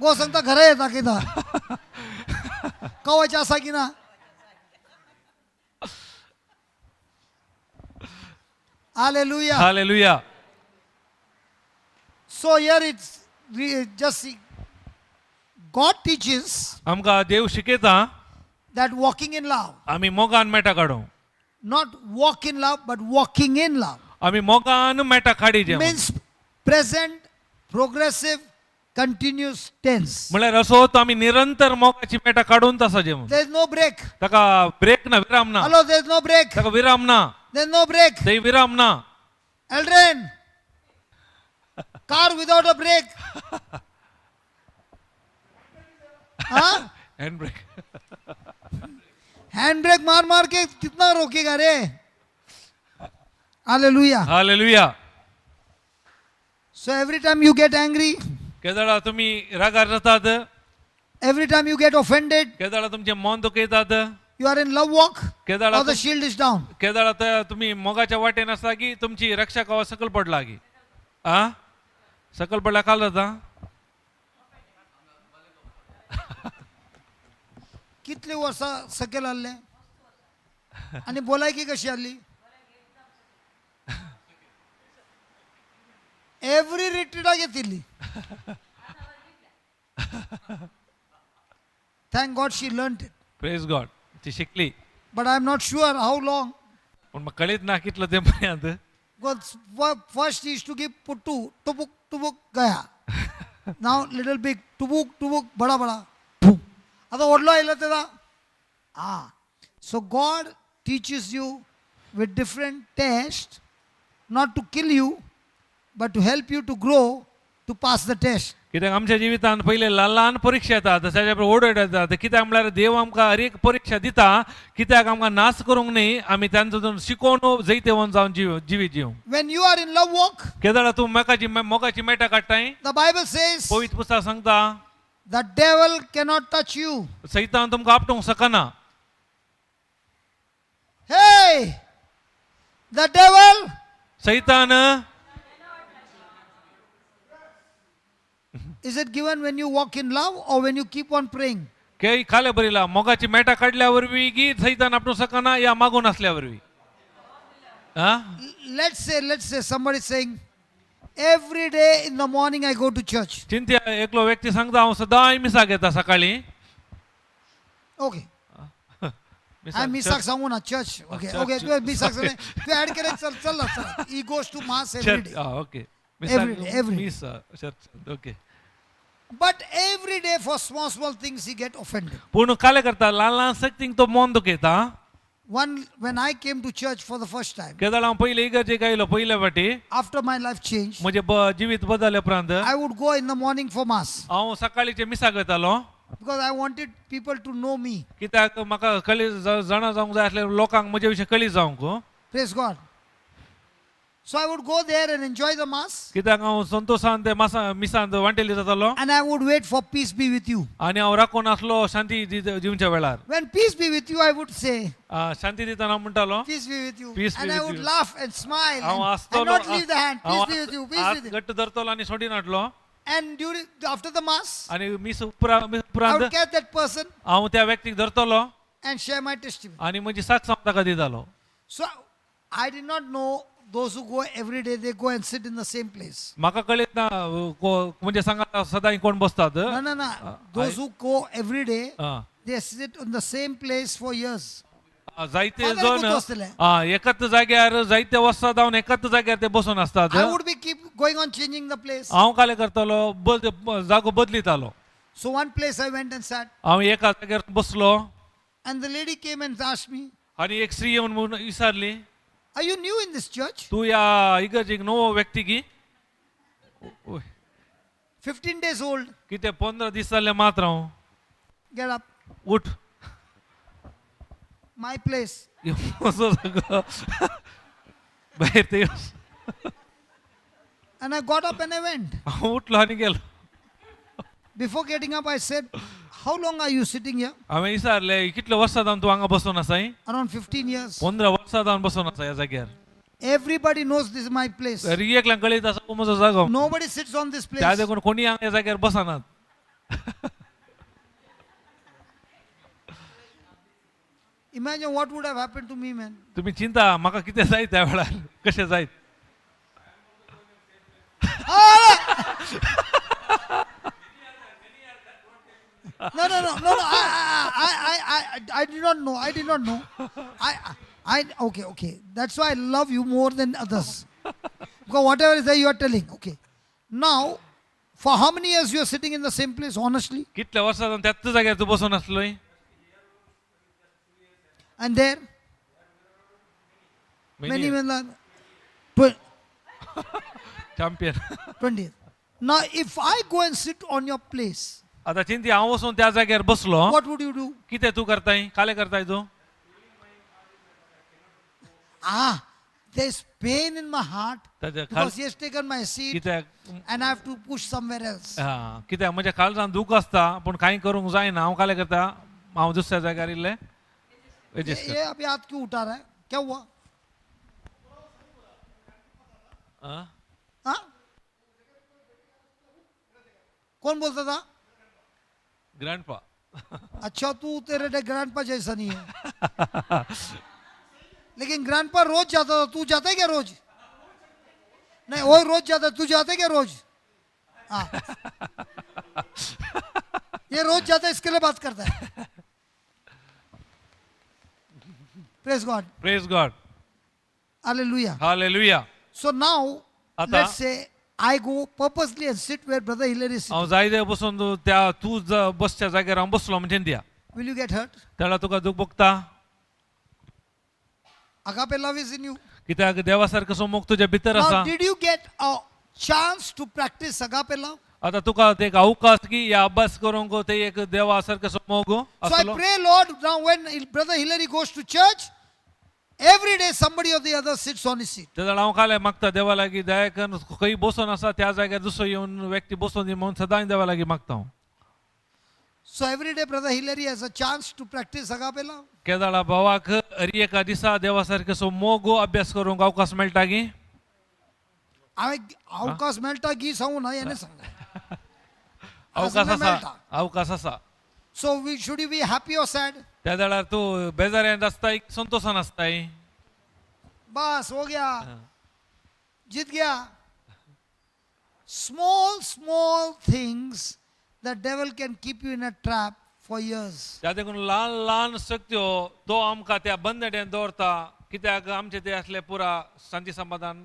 गो सांगता घरा येता किता कवच असा की ना. Hallelujah. Hallelujah. So here it's just see, God teaches आमकां देव शिकयता that walking in love, आमी मोगान मेटा काडूं. Not walk in love, but walking in love आमी मोगान मेटा काडी जे means present, progressive, continuous tense. म्हळ्यार असो तो आमी निरंतर मोगाची मेटा काडून आसा जे म्हूण. There is no break. ताका ब्रेक ना विराम ना. Hello, there is no break. ताका विराम ना. There is no break. थंय विराम ना. Eldrin, car without a brake. Huh? Hand brake. Hand brake मार मार के कितना रोकेगा रे. Hallelujah. Hallelujah. So every time you get angry, केदळा तुमी रागार जातात, every time you get offended, केदळा तुमचें मन दुखयतात, you are in love walk केदळा or the shield is down. केदळा त तुमी मोगाच्या वाटेन आसता की तुमची रक्षा कवा सकल पडला की आ सकल पडला काल जाता. कितले वर्सां सकयल आहले आनी बोलायकी कशी आहली. Every रिट्रीटाक येतिल्ली. Thank God she learn it. Praise God ती शिकली. But I am not sure how long. पूण म्हाका कळीत ना कितलो तें पर्यंत. First is to give puttu टुबुक टुबुक गया. नाव लिटल बिग टुबुक टुबुक बडा बडा. आता व्हडलो आयलो तेदा ah. So God teaches you with different test, not to kill you but to help you to grow, to pass the test. कित्याक आमच्या जिवितांत पयले ल्हान ल्हान परिक्षा येतात ताच्या ओडोड येतात कित्याक म्हळ्यार देव आमकां हर एक परिक्षा दिता कित्याक आमकां नाश करूंक न्ही आमी तांचो शिकोवन जैतेवन जावन जीव जिवीत जीव. When you are in love walk, केदळा तूं मोगाची मोगाची मेटा काडटाय, the Bible says पवित्र पुस्तक सांगता, The devil cannot touch you. सैतान तुमकां आपटोवंक शकना. Hey! The devil सैतान is it given when you walk in love or when you keep on praying? K खाले बरिला मोगाची मेटा काडल्या वरवीं की सैतान आपटूंक शकना या मागून आसल्या वरवीं हा. Let's say somebody is saying, every day in the morning I go to church. चिंत्या एकलो व्यक्ती सांगता हांव सदांय मिसाक येता सकाळी. Okay. I मिसाक सांगू ना church. Okay, church. Okay, तू मिसाक सांग. तू ऍड केलं चल चल ना, चल. He goes to mass every day. Okay. Every day, every day. Miss church okay. But every day for small, small things he get offended. पूण काले करता ल्हान ल्हान शक्तींक तो मन दुखयता. One, when I came to church for the first time, केदळ हांव पयले इगर्जेक आयलो पयले फाटी after my life changed, म्हजें जिवीत बदलले उपरांत I would go in the morning for mass हांव सकाळीचे मिसाक वयतालो because I wanted people to know me. कित्याक म्हाका कळी जाणा जावंक जाय आसलें लोकांक म्हजे विशीं कळी जावंक. Praise God. So I would go there and enjoy the mass कित्याक हांव संतोशान ते मासा मिसांत वांटेली जातालो and I would wait for peace be with you. आनी हांव राखून आसलो शांती दिवच्या वेळार. When peace be with you, I would say, शांती दितना हांव म्हणटालो peace be with you. Peace be and I with would you. laugh and smile हांव and आसतलो not leave the hand. हांव Peace be with you, peace हात be with you. घट्ट धरतलो आनी सोडिनाटलो. And during after the mass, आनी मीस उपरांत मीस I उपरांत would catch that person हांव त्या व्यक्तीक धरतलो and share my testimony. आनी म्हजी साक्ष हांव ताका दितालो. So I did not know those who go every day, they go and sit in the same place. म्हाका कळीत ना म्हणजे सांगा सदांय कोण बसतात. No, no, no. Those who go every day, ah. they sit in the same place for years. जायते Father जण गुतो आसतले. एकाच जाग्यार जायते वर्सां जावन एकाच जाग्यार ते बसून आसतात. I would be keep going on changing the place. हांव काले करतालो जागो बदलितालो. So one place I went and sat, हांव एका जाग्यार बसलो and the lady came and asked me, आनी एक स्त्री येवन म्हणून विचारली, "Are you new in this church?" तूं ह्या इगर्जेक नवो व्यक्ती की? 15 days old. कितें 15 दीस जाल्ले मात्र हांव. Get up. उठ. My place. म्हजो जागो भायर ते. And I got up and I went. हांव उठलो आनी गेलो. Before getting up, I said, "How long are you sitting here?" हांवें विचारलें कितले वर्सां जावन तूं हांगा बसून आसाय? Around 15 years. 15 वर्सां जावन बसून आसा ह्या जाग्यार. Everybody knows this is my place. तरी एकल्याक कळीत आसा हो म्हजो जागो. Nobody sits on this त्या place. देखून कोणी हांगा ह्या जाग्यार बसनात. Imagine what would have happened to me, man. तुम्ही चिंता म्हाका कितें जायत त्या वेळार कशें जायत. No, no, no, no, no. I did not know. I did not know. Okay, okay. That's why I love you more than others. Because whatever is there, you are telling. Okay. Now, for how many years you are sitting in the same place, honestly? कितल्या वर्सां जावन त्याच जाग्यार तूं बसून आसलोय? And there, many, many, champion. 20 years. Now, if I go and sit on your place, आतां चिंती हांव वचून त्या जाग्यार बसलो what would you do? कितें तूं करताय कालें करताय तूं? Ah, there's pain in my heart ताच्या खाल because he has taken my seat कित्याक and I have to push somewhere else. हा कित्याक म्हज्या काळजान दूख आसता पूण कांय करूंक जायना. हांव कालें करता हांव दुसऱ्या जाग्यार इल्लें एडजस्ट ये अभी हाथ क्यों उठा रहा है? क्या हुआ? करता. हाँ? कौन बोलता था? ग्रँडपा. अच्छा, तू तेरे ग्रैंडपा जैसा नहीं है. लेकिन ग्रैंडपा रोज जाता था, तू जाता है क्या रोज? नहीं, वो रोज जाता है, तू जाते क्या रोज? हाँ, ये रोज जाता है, इसके लिए बात करता है. Praise God. Praise God. Hallelujah. Hallelujah. So now आता- let's say I go purposely and sit where brother Hillary is. हांव जायते बसून तूं त्या तूं बसच्या जाग्यार हांव बसलो म्हणजे दिया. Will you get hurt? तेन्ना तुका दूख भोगता. Agape love is in you. कित्याक देवा सारको मोग तुज्या भितर आसा. Now, did you get a chance to practice agape love? आता तुका ते एक अवकाश की या अभ्यास करूंक ते एक देवा सारको मोग So I आसलो. pray, Lord, now when brother Hillary goes to church, every day somebody or the other sits on his seat. तेन्ना हांव काले मागता देवा लागीं दया करून खंय बसून आसा त्या जाग्यार दुसरो येवन व्यक्ती बसून दी म्हणून सदांच देवा लागीं मागता हांव. So every day, Brother Hillary has a chance to practice agape love. केदाळा भावाक हरी एका दिसा देवा सारके सो मोगो अभ्यास करूंक अवकाश मेळटा गी? हांवें अवकाश मेळटा की सांगू ना हेणे सांगलें. अवकाश आसा आसा, मेळटा. अवकाश आसा. So we should you be happy or sad? त्या वेळार तूं बेजाऱ्यांत आसताय, संतोशान आसताय? बस हो गया, जीत Gaya. Small small things, the devil can keep you in a trap for years. त्या देखून ल्हान ल्हान शक्त्यो तो आमकां त्या बंदड्यान दवरता, कित्याक आमचे ते असले पुरा शांती समाधान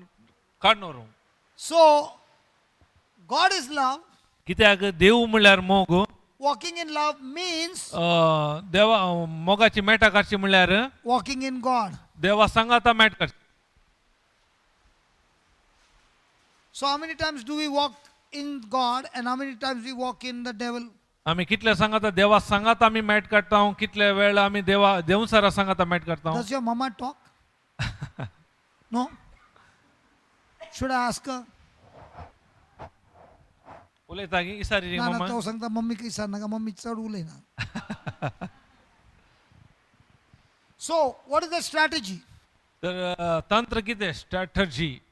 काडून व्हरूंक. So God is love. कित्याक देव म्हणल्यार मोग. Walking in love means देवा मोगाची मेटा काडची म्हणल्यार walking in God. देवा सांगाता मेट काडची. So how many times do we walk in God and how many times we walk in the devil? आमी कितले सांगाता देवा सांगाता आमी मेट काडटा, कितले वेळ आमी देवा देवसरा सांगाता मेट काडटा. Does your mama talk? No? Should I ask her? उलयता की इसारी ना ना, मम्मा? तो सांगता मम्मी काही सांग नका, मम्मी चड उलयना. So what is the strategy? तर तंत्र कितें, strategy?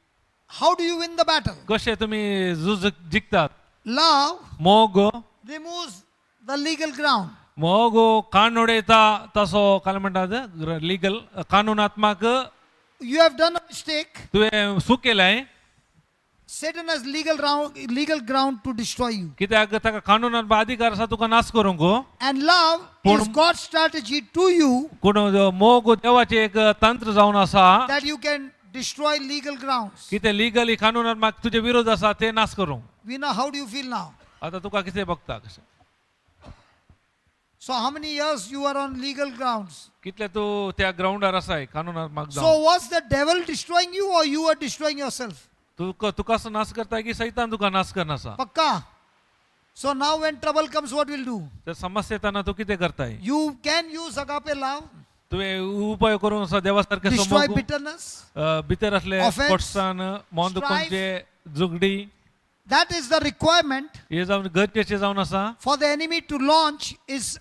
How do you win the battle? कशें तुमी झूज जिखतात? Love मोग removes the legal ground. मोग कान उडयता तसो काय म्हणटात legal कानूनात्मक. You have done a mistake. तुवें चूक केलाय. Satan has legal ground to destroy you. कित्याक ताका कानूनात्मक अधिकार आसा तुका नाश करूंक. And love is God's strategy to you पूण मोग देवाचें एक तंत्र जावन आसा that you can destroy legal grounds. कितें लिगली कानूनात्मक तुजे विरोध आसा ते नाश करूंक. Veena, how do you feel now? आतां तुका कितें बगता कशें? So how many years you are on legal grounds? कितले तूं त्या ग्रावंडार आसाय कानूनात्मक So जावन? was the devil destroying you or you are destroying yourself? तुका तुकाच नाश करता की सैतान तुका नाश करना आसा? Pakka. So now when trouble comes, what will do? तर समस्या येताना तूं कितें करताय? You can use agape love, तुवें उपाय करूंक आसा देवा सारकें destroy मोग bitterness. भितर असले Offense, कोटसान मन दुखोवचे झगडी. That is the requirement हे जावन गरजेचें जावन आसा for the enemy to launch his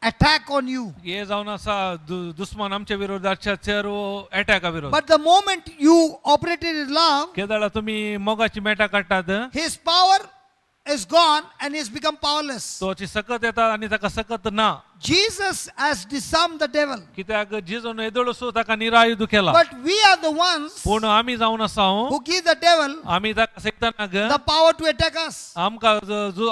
attack on you. हे जावन आसा दुस्मान आमच्या विरोधाच्या चेर एटॅका विरोध. But the moment you operated in love, केदाळा तुमी मोगाची मेटा काडटात, his power is gone and he's become powerless. तोची सकत येता आनी ताका सकत ना. Jesus has disarmed the devil. कित्याक जेजून येदोळसो ताका निरायुध केला. But we are the ones पूण आमी जावन आसा who give the devil आमी ताका सैतानाक the power to attack us आमकां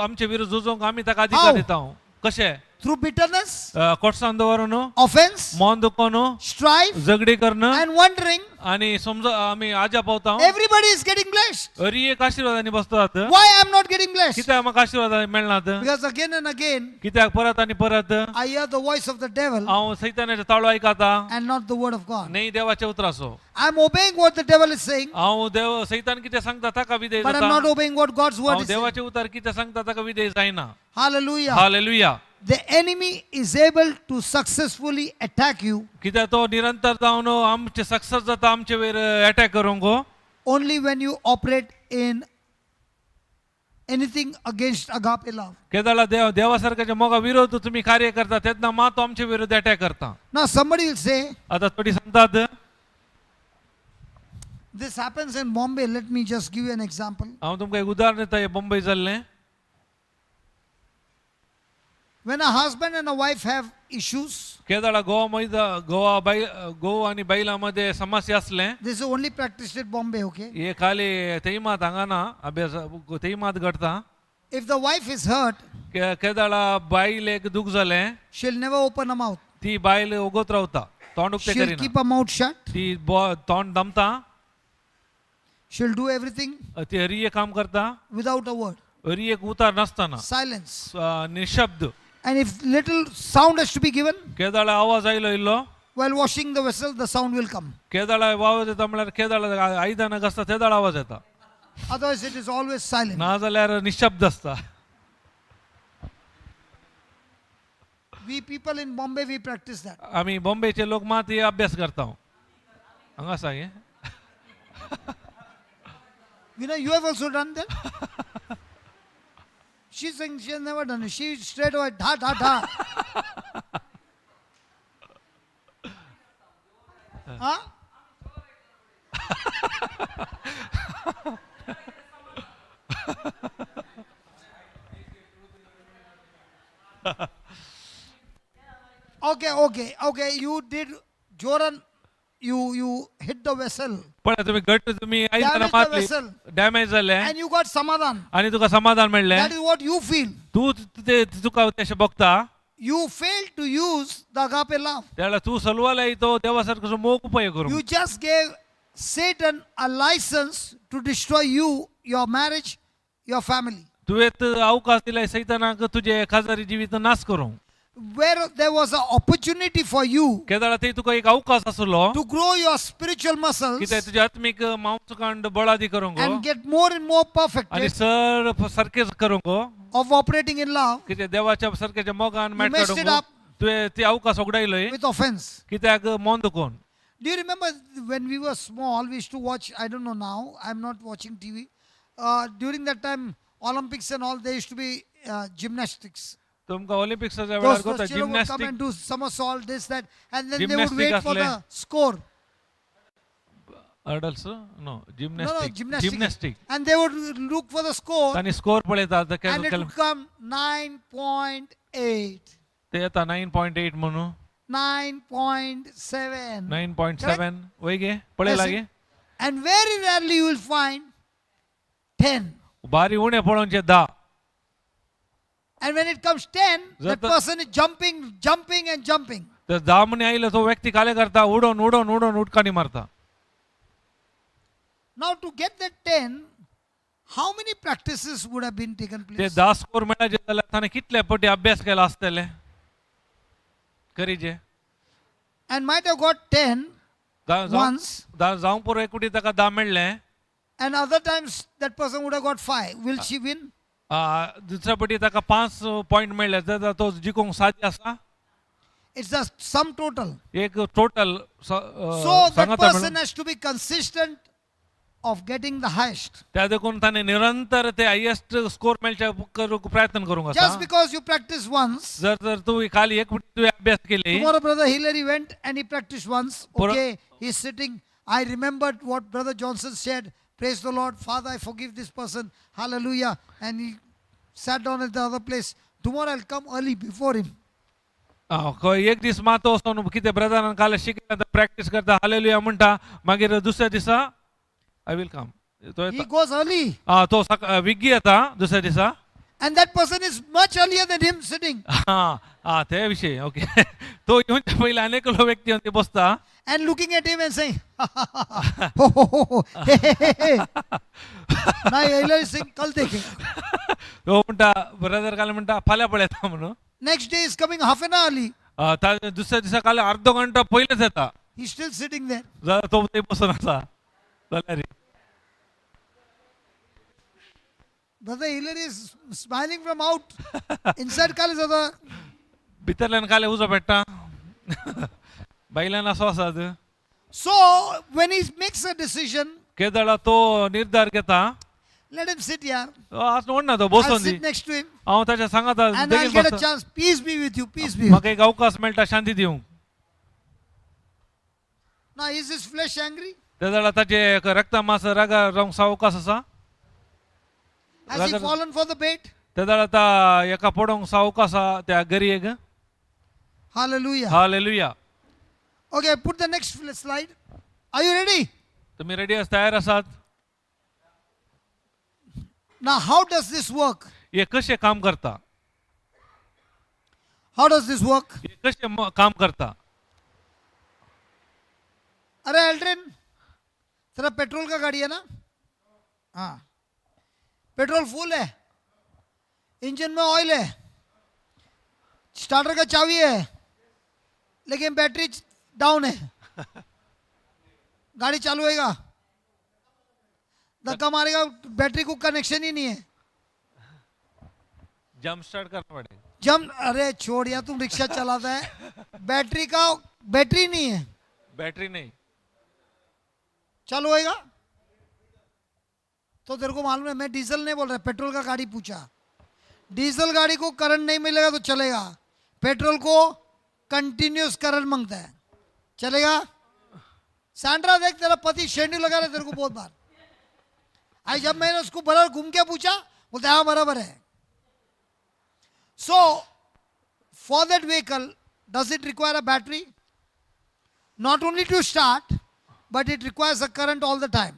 आमचे विरुद्ध झुजोंक आमी ताका अधिकार How? दिता. कशें? Through bitterness, कोटसान दवरून, offense, मन दुखोवन, strife, झगडी करून and wondering. आनी समज आमी आजा पावता. Everybody is getting blessed. Hari एक आशिर्वादांनी बसतात. Why I am not getting blessed? कित्याक म्हाका आशिर्वाद मेळनात? Because again and again कित्याक परत आनी परत I hear the voice of the devil हांव सैतानाचो ताळो आयकता and not the word of God. न्ही देवाचे उतराचो. I am obeying what the devil is saying, हांव देव सैतान कितें सांगता ताका विधेय but I am जाता. Not obeying what God's word हांव is saying. देवाचे उतर कितें सांगता ताका विधेय जायना. Hallelujah. Hallelujah. The enemy is able to successfully attack you कित्याक तो निरंतर जावन आमचे सक्सेस जाता आमचे वयर एटॅक करूंक only when you operate in anything against agape love. केदाळा देव देवा सारख्याच्या मोगा विरोध तुम्ही कार्य करता तेन्ना मात तो आमचे विरोध अटॅक करता. Now, somebody will say, आता थोडी सांगतात, this happens in Bombay. Let me just give you an example. हांव तुमकां एक उदाहरण दिता, हें बॉम्बे जाल्लें. When a husband and a wife have issues, केदाळा Goa मैदा गोवा बायल गोवा आनी बायलां मध्ये समस्या असलें. this is only practiced at Bombay, okay? हे खाली थंय मात हांगा ना अभ्यास थंय मात घडटा. If the wife is hurt, केदाळा बायल एक दूख जालें, she'll never open her mouth. ती बायल ओगत रावता, तोंड उक्तें She'll करिना. keep her mouth shut. ती तोंड दमता. She'll do everything ती हरी एक काम करता without a word. हरी एक उतार नासतना. Silence. निशब्द. And if little sound has to be given, केदाळा आवाज आयलो इल्लो, while washing the vessel, the sound will come. केदाळा आवाज येता म्हळ्यार केदाळा आयदनां घासता तेदाळा आवाज येता. Otherwise, it is always silent. ना जाल्यार निशब्द आसता. We people in Bombay, we practice that. आमी बॉम्बेचे लोक मात हे अभ्यास करता. हांगा आसा हे. You know, you have also done that. She's saying she has never done it. She straight away, dha, dha, dha. Huh? Okay. You did, Joran, you hit the vessel पण तुम्ही घट तुम्ही आयदनां Damage the मारली vessel. Damage जालें and you got samadhan. आनी तुका समाधान मेळ्ळें. That is what you feel. तूं ते तुका तशें भोगता. You failed to use the agape love. त्यावेळेला तूं सलवाला तो देवा सारखो मोग उपयोग करूंक. You just gave Satan a license to destroy you, your marriage, your family. तुवें अवकाश दिलाय सैतानाक तुजे खाजरी जिवीत नाश करूंक. Where there was an opportunity for you केदाळा ते तुका एक अवकाश आसलो to grow your spiritual muscles कित्याक तुजे आत्मीक मांसकांड बळादी करूंक and get more and more आनी perfected sir सारकेच करूंक of operating in love कित्याक देवाच्या सारकेच्या मोगान मॅट messed it काडूंक up. तुवें ती अवकाश उगडायलोय with offense. कित्याक मोन दुखोवन. Do you remember when we were small, we used to watch, I don't know now, I'm not watching TV. During that time, Olympics and all, there used to be gymnastics. तुमकां ऑलिम्पिक्साच्या वेळार Those, कोता those children would come gymnastic and do somersault, this, that, and then they would Gymnastic wait for असले. The score. Adults no. No, no, gymnastic gymnastic. Gymnastic. And they would look for the score, तांणी स्कोर पळयतात and it would come 9.8, ते येता 9.8 म्हणून 9.7. 9.7 वय गे पळय That's लागे. it. And very rarely you will find 10. बारी उणे पळोवचे 10. And when it comes 10, that जर person is jumping, jumping, and jumping. तर 10 म्हणी आयलो तो व्यक्ती काले करता उडोवन उडोवन उडोवन उडकांनी मारता. Now, to get that 10, how many practices would have been taken ते place? 10 score मेळाचे जाल्यार ताणें कितले पटी अभ्यास केला आसतले करीजे. And might have got 10 once, जावंक पुरो एक कुटी ताका 10 मेळ्ळें. And other times that person would have got 5. Will she win? दुसऱ्या पटी ताका 5 पॉयंट मेळ्ळे जाल्यार तो जिखूंक साध्य आसा. It's a sum total. एक total So that person has to be consistent of getting the highest. त्या देखून ताणें निरंतर ते हायेस्ट स्कोर मेळचे करूंक प्रयत्न करूंक Just आसा. because you practice once, जर जर तूं काल एक पटी तुवें अभ्यास केली. Tomorrow Brother Hillary went and he practiced once. Okay, he's sitting. I remembered what Brother Johnson said. Praise the Lord. Father, I forgive this person. Hallelujah. And he sat down at the other place. Tomorrow I'll come early before him. खंय एक दीस मातो वचोन कितें ब्रदरान काल शिकयता प्रॅक्टीस करता हालेलुया म्हणटा मागीर दुसऱ्या दिसा I will come तो He येता. goes early. आं, तो सकाळ विग्गी येता दुसऱ्या दिसा. And that person is much earlier than him sitting. आं आं, ते विशय ओके तो येवच्या पयलीं आनी एकलो व्यक्ती येवन थंय बसता. And looking at him and saying, ho, ho, ho, ho, hey, hey, hey, hey. Now Hillary is saying, kal dekhenge. तो म्हणटा ब्रदर काल म्हणटा फाल्यां पळयता म्हणून. Next day is coming half an hour early. दुसऱ्या दिसा काल अर्दो घंटो पयलींच येता. He's still sitting there. जाल्यार तो थंय बसून आसा जाल्यार. Brother Hillary is smiling from out. Inside kal is other. भितरल्यान काल उजो पेट्टा भायल्यान असो आसात. So when he makes a decision, केदळा तो निर्धार घेता. Let him sit here. आज ना तो I'll बसून दी. Sit next to him हांव ताच्या सांगाता and I'll बेगीन get a बसता. Chance. Peace be with you. Peace be with you. म्हाका एक अवकाश मेळटा शांती दिवंक. Now is his flesh angry? ते जाल्यार ताचे रक्ता मास रागा रावंक सावकाश आसा. Has he Rather- fallen for the bait? ते जाल्यार आतां एका पडोवंक सावकाश आसा त्या गरियेक. Hallelujah. Hallelujah. Okay, put the next slide. Are you ready? तुमी रेडी आसा तयार आसात? Now, how does this work? हे कशें काम करता? How does this work? हे कशें काम करता? अरे एल्ड्रिन, तेरा पेट्रोल का गाड़ी है ना? हाँ, पेट्रोल फुल है, इंजन में ऑयल है, स्टार्टर का चाबी है, लेकिन बैटरी डाउन है। गाड़ी चालू होएगा? धक्का मारेगा, बैटरी को कनेक्शन ही नहीं है। जंप स्टार्ट करना पड़ेगा। जम अरे छोड़ यार, तुम रिक्शा चलाता है। बैटरी का बैटरी नहीं है। बैटरी नहीं। चालू होएगा तो तेरे को मालूम है, मैं डीजल नहीं बोल रहा, पेट्रोल का गाड़ी पूछा। डीजल गाड़ी को करंट नहीं मिलेगा तो चलेगा, पेट्रोल को कंटिन्यूस करंट मांगता है, चलेगा? सैंड्रा देख, तेरा पति शेंडू लगा रहा है तेरे को बहुत बार। आई जब मैंने उसको बराबर घूम के पूछा, बोलते हाँ बराबर है। So for that vehicle, does it require a battery? Not only to start, but it requires a current all the time.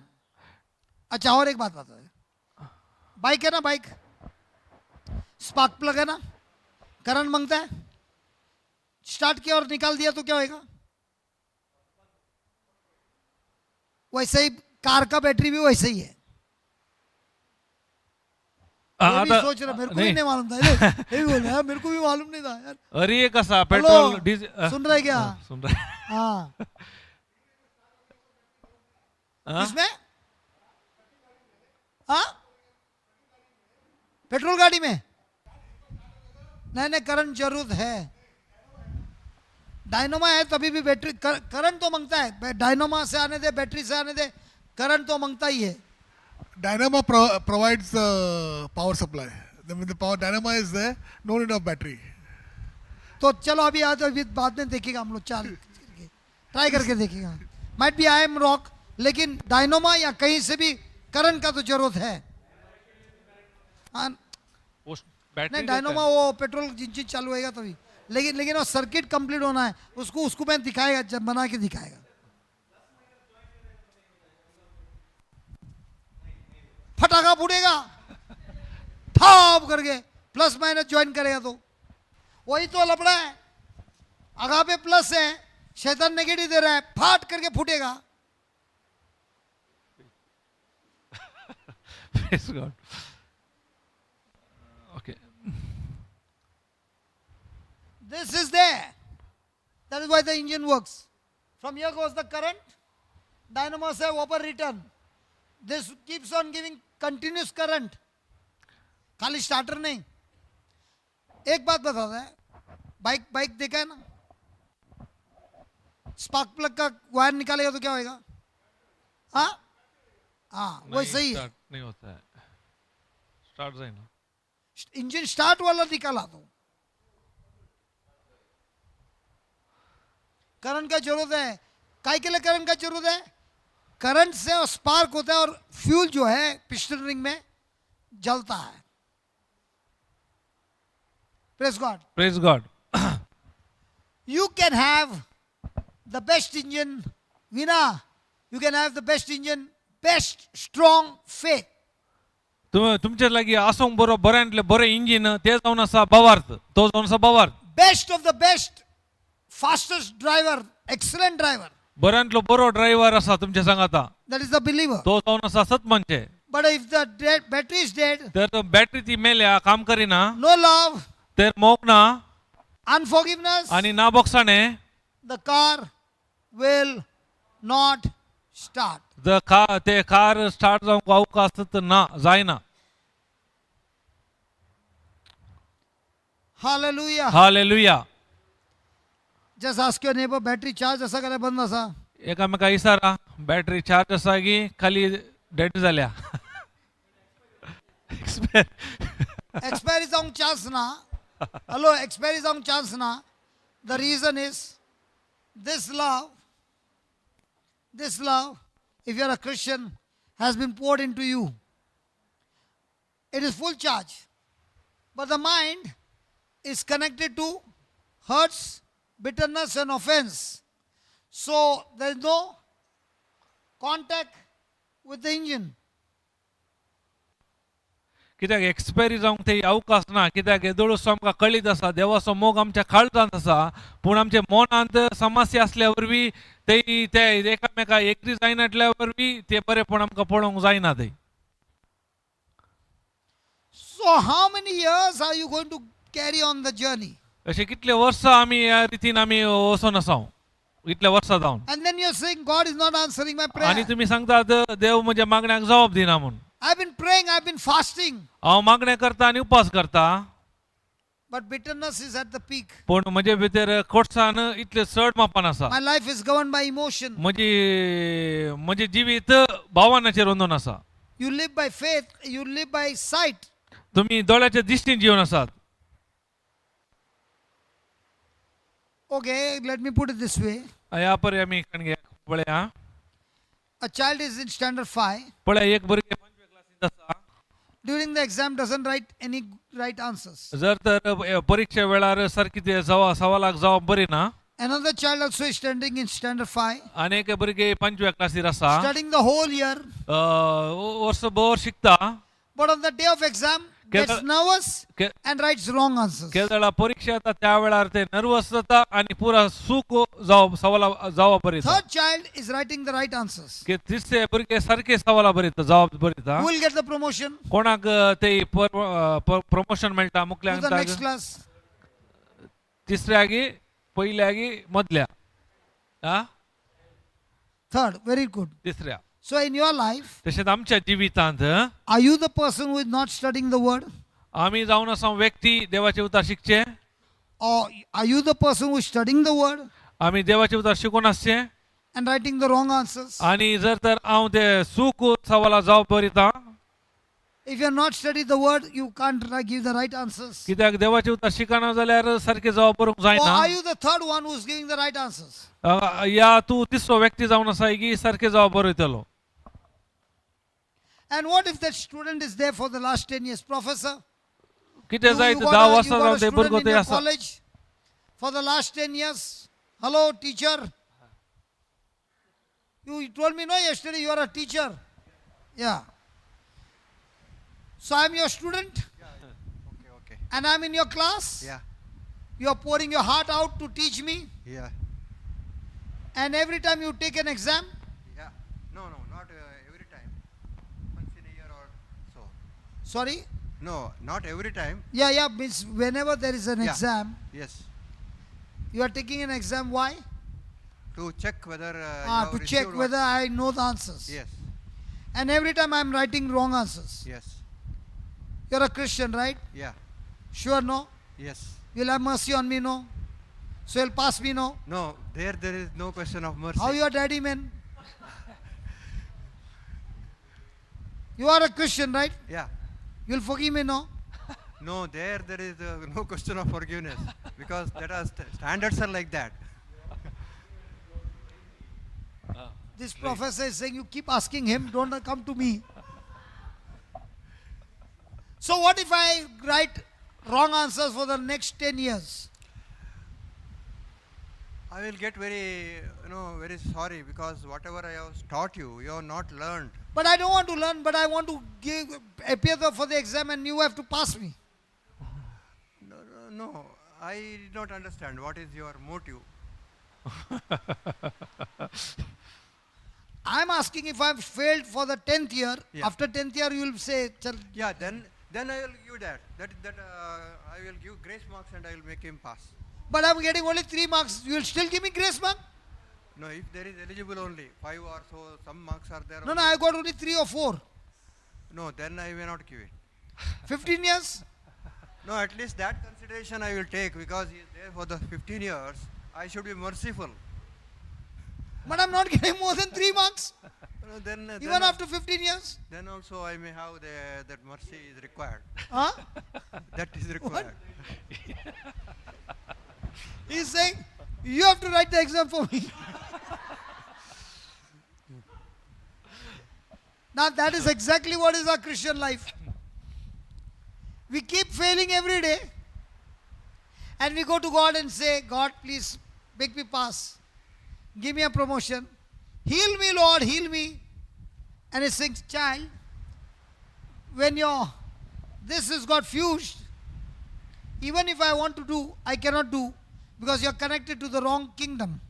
अच्छा, और एक बात बता दे, बाइक है ना, बाइक स्पार्क प्लग है ना, करंट मांगता है, स्टार्ट किया और निकाल दिया तो क्या होएगा? वैसे ही कार का बैटरी भी वैसे ही है। ये भी आता सोच रहा, मेरे को भी नहीं मालूम था। ये भी बोल रहा है, मेरे को भी मालूम नहीं था यार। अरे एक असा हेलो, पेट्रोल डिझेल। सुन रहा है क्या? सुन रहा है। हाँ। हाँ? इसमें, हाँ, पेट्रोल गाड़ी में नहीं नहीं, करंट जरूरत है। डायनोमा है तभी भी बैटरी करंट तो मांगता है। डायनोमा से आने दे, बैटरी से आने दे, करंट तो मांगता ही है। Dynamo provides the power supply. When the power dynamo is there, no need of battery. तो चलो अभी आज अभी बाद में देखेगा हम लोग, चार ट्राई करके देखेगा। Might be I am wrong, लेकिन डायनोमा या कहीं से भी करंट का तो जरूरत है। हाँ। बॅटरी। नहीं, डायनोमा वो पेट्रोल इंजन चालू होएगा तभी, लेकिन लेकिन वो सर्किट कंप्लीट होना है उसको। उसको मैं दिखाएगा, जब बना के दिखाएगा, फटाका फूटेगा ठाप करके, प्लस माइनस ज्वाइन करेगा तो वही तो लफड़ा है। अगापे प्लस है, शैतान नेगेटिव दे रहा है, फाट करके फूटेगा। Praise God. Okay. This is there. That is why the engine works. From here goes the current. Dynamo से वापर return. This keeps on giving continuous current. खाली स्टार्टर नहीं। एक बात बताता है, बाइक बाइक देखा है ना, स्पार्क प्लग का वायर निकालेगा तो क्या होएगा? हाँ हाँ, वही सही है। स्टार्ट नहीं होता है, स्टार्ट जाईना। इंजन स्टार्ट वाला निकाला तो करंट का जरूरत है। काय के लिए करंट का जरूरत है? करंट से और स्पार्क होता है और फ्यूल जो है पिस्टन रिंग में जलता है। Praise God. Praise God. You can have the best engine, Veena. You can have the best engine, best strong faith. तुमच्या लागीं आसूंक बरो बऱ्यांतलें बरें इंजीन, ते जावन आसा भावार्थ, तो जावन आसा भावार्थ। Best of the best, fastest driver, excellent driver. बऱ्यांतलो बरो ड्रायव्हर आसा तुमच्या सांगाता। That is the believer. तो जावन आसा सत म्हणजे। But if the battery is dead, तर बॅटरी ती मेल्या, काम करिना, no love, तर मोग ना, unforgiveness, आनी ना बोगसाणे, the car will not start. The का ते कार स्टार्ट जावंक अवकाश ना, जायना। Hallelujah. Hallelujah. Just ask your neighbor, battery charge असा काय बंद असा? एकामेका इसारा, बॅटरी चार्ज आसा की खाली डेड जाल्या? एक्सपायर। एक्सपायरी जावंक चान्स ना। हॅलो, एक्सपायरी जावंक चान्स ना। The reason is this love, this love, if you are a Christian, has been poured into you. It is full charge, but the mind is connected to hurts, bitterness and offense. So there is no contact with the engine. कित्याक एक्सपायरी जावंक ते अवकाश ना, कित्याक येदोळसो आमकां कळीत आसा, देवाचो मोग आमच्या काळजांत आसा, पूण आमच्या मनांत समस्या आसल्या वरवीं ते ते एकामेका एग्री जायनातल्या वरवीं ते बरेपण आमकां पळोवंक जायना ते। So how many years are you going to carry on the journey? अशें कितले वर्सां आमी ह्या रितीन आमी वचोन आसा, इतले वर्सां जावन। And then you're saying God is not answering my आनी prayer. तुमी सांगतात देव म्हज्या मागण्याक जबाब दिना म्हूण। I've been praying, I've been fasting, हांव मागणें करता आनी उपास करता, but bitterness is at the peak. पूण म्हजे भितर खोटसाण इतले चड मापान आसा। My life is governed by emotion. म्हजी म्हजें जिवीत भावनाचेर अंदून आसा। You live by faith, you live by sight, तुम्ही दोळ्याच्या दिश्टीन जिवन आसात. Okay, let me put it this way. ह्या परी आमी कणगे पळया. A child is in standard 5. पळया, एक भुरगें पंचव्या क्लासींत आसा. During the exam, doesn't write any right answers. जर तर परीक्षे वेळार सारकी ते जवा सवालाक जवाब बरी ना. Another child also is standing in standard 5, आनी एक भुरगें पंचव्या क्लासीर आसा, studying the whole year, वर्सभर शिकता, but on the day of exam, gets nervous and writes wrong answers. केदळा परीक्षा येता त्या वेळार ते नर्वस जाता आनी पुरा चूक जवाब सवाला जवाब बरयता. Third child is writing the right answers. की तिसरे भुरगे सारखे सवाला बरयता, जवाब बरयता. Who will get the promotion कोणाक ते प्रमोशन मेळटा to मुखल्या? the next class? तिसऱ्यागी, पयल्यागी, मदल्या आ? Third, very good. तिसऱ्या. So in your life, तशेंच आमच्या जिवितांत are you the person who is not studying the word? आमी जावन आसा व्यक्ती देवाचे उतार शिकचे? Or are you the person who is studying the word आमी देवाचे उतार शिकून आसचे and writing the wrong answers? आनी जर तर हांव ते चूक सवाला जवाब बरयता? If you are not studied the word, you can't give the right answers. कित्याक देवाचे उतार शिकना जाल्यार सारखे जवाब बरोवंक Or जायना. are you the third one who is giving the right answers? या तूं तिसरो व्यक्ती जावन आसा की सारखे जवाब बरयतलो? And what if that student is there for the last 10 years? Professor, कितें you, जायत you got धा a, you वर्सां got जावन a ते भुरगो student in थंय your आसा. College for the last 10 years. Hello, teacher. You told me, no, yesterday you are a teacher. Yeah. So I'm your student Okay. And I'm in your class. Yeah. You are pouring your heart out to teach me. Yeah. And every time you take an exam, Yeah. No, not every time. Once in a year or so. Sorry? No, not every time. Yeah, means whenever there is an exam, Yes. You are taking an exam. Why? To check whether you Ah, have to check received what- whether I know the answers. Yes. And every time I'm writing wrong answers. Yes. You're a Christian, right? Yeah. Sure, no? Yes. You'll have mercy on me, no? So you'll pass me, no? No, there is no question of mercy. How your daddy, man? You are a Christian, right? Yeah. You'll forgive me, no? No, there is no question of forgiveness because that are standards are like that. This professor is saying, you keep asking him, don't come to me. So what if I write wrong answers for the next 10 years? I will get very sorry because whatever I have taught you, you have not learned. But I don't want to learn, but I want to appear for the exam and you have to pass me. No, I did not understand what is your motive. I'm asking if I've failed for the 10th year, after 10th year you will say, "Chal," Yeah, then I will give that. That I will give grace marks and I will make him pass. But I'm getting only 3 marks. You will still give me grace mark? No, if there is eligible only 5 or so, some marks are there. No, only. I got only 3 or 4. No, then I may not give it. 15 years? No, at least that consideration I will take because he is there for the 15 years. I should be merciful. But I'm not getting more than 3 marks. No, Even then, after 15 years? Then also I may have the that mercy is required. Huh? That is required. He's saying, you have to write the exam for me. Now that is exactly what is our Christian life. We keep failing every day. And we go to God and say, God, please make me pass. Give me a promotion. Heal me, Lord, heal me. And he says, child, when your this has got fused, even if I want to do, I cannot do because you are connected to the wrong kingdom.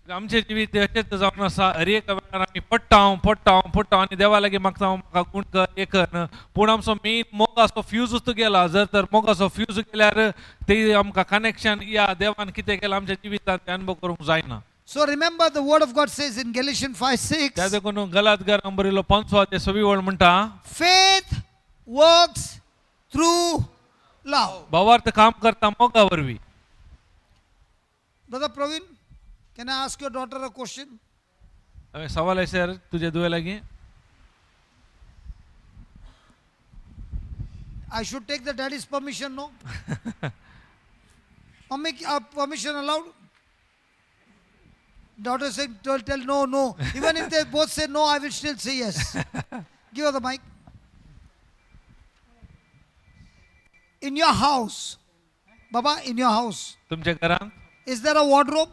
आमचें जिवीत अशेंच जावन आसा. हर एका वेळार आमी पडटा, हांव पडटा, हांव पडटा आनी देवा लागीं मागता, हांव म्हाका गूण कर, हें कर. पूण आमचो मेन मोगाचो फ्यूजूच गेला. जर तर मोगाचो फ्यूज गेल्यार ते आमकां कनेक्शन या देवान कितें केलां आमच्या जिवितांत तें अनुभव करूंक जायना. So remember, the word of God says in Galatians 5 6, त्या देखून गलातगारां बरयलो पांचवो ते सवी वळ म्हणटा, faith works through love. भावार्थ काम करता मोगा वरवीं. Brother Praveen, can I ask your daughter a question? हांवें सवाल आयसर तुजे दुवे लागीं. I should take the daddy's permission, no? Mummy, permission allowed? Daughter said, tell no, no. Even if they both say no, I will still say yes. Give her the mic. In your house, Baba, in your house, तुमच्या घरात is there a wardrobe?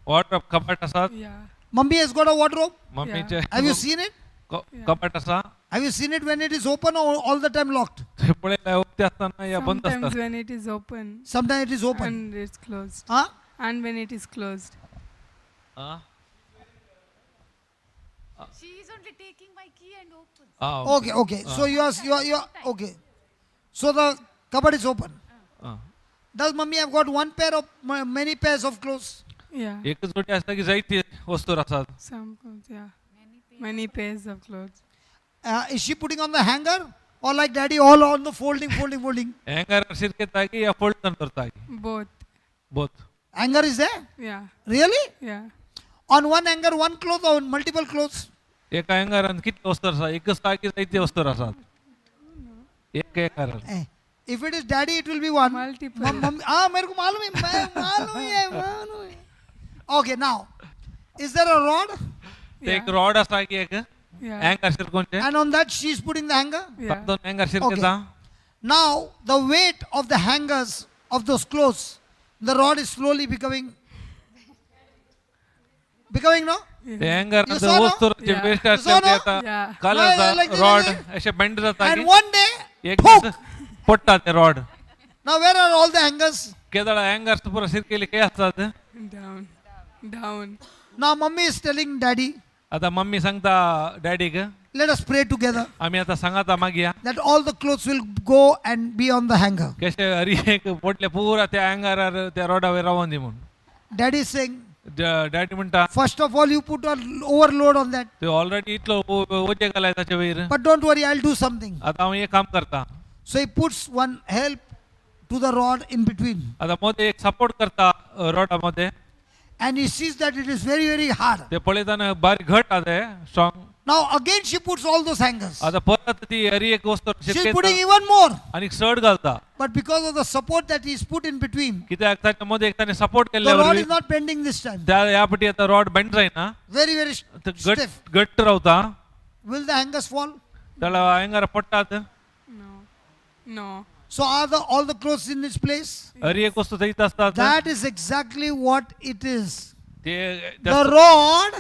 Wardrobe कपाट आसात. Yeah. Mummy has got a wardrobe. मम्मीचे Have you seen it? कपाट आसा. Have you seen it when it is open or all the time locked? ते पळयला उक्ते आसतना या बंद Sometimes आसतात. when it is open Sometimes it is open. and it's closed. Huh? And when it is closed. Ah? She is only taking my key and opens. Ah, Okay. So you are okay. So the cupboard is open. Ah. Does mummy have got one pair of many pairs of clothes? Yeah. एकच जोडी आसता की जायती वस्तू आसात. Some clothes, yeah. Many pairs of clothes. Is she putting on the hanger or like daddy all on the folding, folding, folding? हँगर शिरकेता की या फोल्ड करून दवरता की? Both. Both. Hanger is there? Yeah. Really? Yeah. On one hanger, one cloth or on multiple clothes? एका हँगरान कितले वस्तू आसा? एकच आसा की जायती वस्तू आसात? एक हँगरान. Eh, if it is daddy, it will be one. Multiple. Mummy, ah, मेरे को मालूम है, मैं मालूम है, मालूम है. Okay, now, is there a rod? ते एक रॉड आसा की एक Yeah. हँगर शिरकोनचे. And on that, she is putting the hanger. Yeah. तातूंत हँगर शिरकेता. Now, the weight of the hangers of those clothes, the rod is slowly becoming, no? ते हँगर You saw, no? वस्तू Yeah. Waste You saw, आसता ते no? आता Yeah. काल No, जाता like this, rod like this. अशें बेंड जाता And की one day, एक pook. दीस पडटा ते rod. Now, where are all the hangers? केदळा हँगर्स पुरा शिरकेले खंय आसतात. Down. Down. Now, mummy is telling daddy, आता मम्मी सांगता डॅडीक let us pray together आमी आता सांगाता मागया that all the clothes will go and be on the hanger. कशे हरी एक पोटले पुरा त्या हँगरार त्या रोडावर रावून दी म्हणून. Daddy is saying, daddy म्हणटा first of all, you put an overload on that. ते ऑलरेडी इतलो वजे घालाय ताचे वयर. But don't worry, I'll do something. आता हांव एक काम करता. So he puts one help to the rod in between. आता मध्ये एक सपोर्ट करता रोडा मध्ये. And he sees that it is very, very hard. ते पळयतना बारीक घट आहा ते strong. Now again she puts all those hangers. आता परत ती हरी एक वस्तू She's शिरकयता putting even more. आनी चड घालता. But because of the support that he's put in between, कित्याक ताच्या मध्ये एक ताणें सपोर्ट the केल्ल्या rod वरवीं is not bending this time. त्या ह्या पटी आतां रॉड बेंड जायना. Very, very ते घट stiff. घट्ट रावता. Will the hangers fall? त्याला हँगर पडटात. No. No. So are the all the clothes in this place? Hari एक वस्तू थंयच आसतात. That is exactly what it is. ते The rod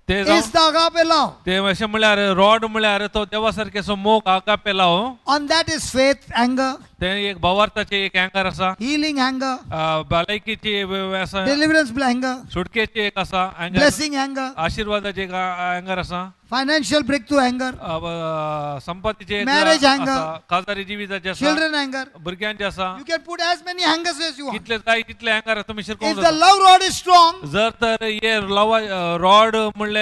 ते is जावन the agape love. ते अशें म्हळ्यार रॉड म्हळ्यार तो देवा सारकें असो मोग आगापे लाव. On that is faith anger, ते एक भावार्थाचे एक हँगर आसा. healing anger, भलायकीची आसा. deliverance anger, सुटकेची एक आसा हँगर. blessing anger, आशिर्वादाचे एक हँगर आसा. financial breakthrough anger, संपत्तीचे एक Marriage hanger. आसा. खाजदारी जिविताचे आसा. children anger. भुरग्यांचे आसा. You can put as many hangers as you want. कितले जाय तितले हँगर तुमी शिरकोवंक If the जाता. love rod is strong, जर तर हे लवा रॉड म्हणले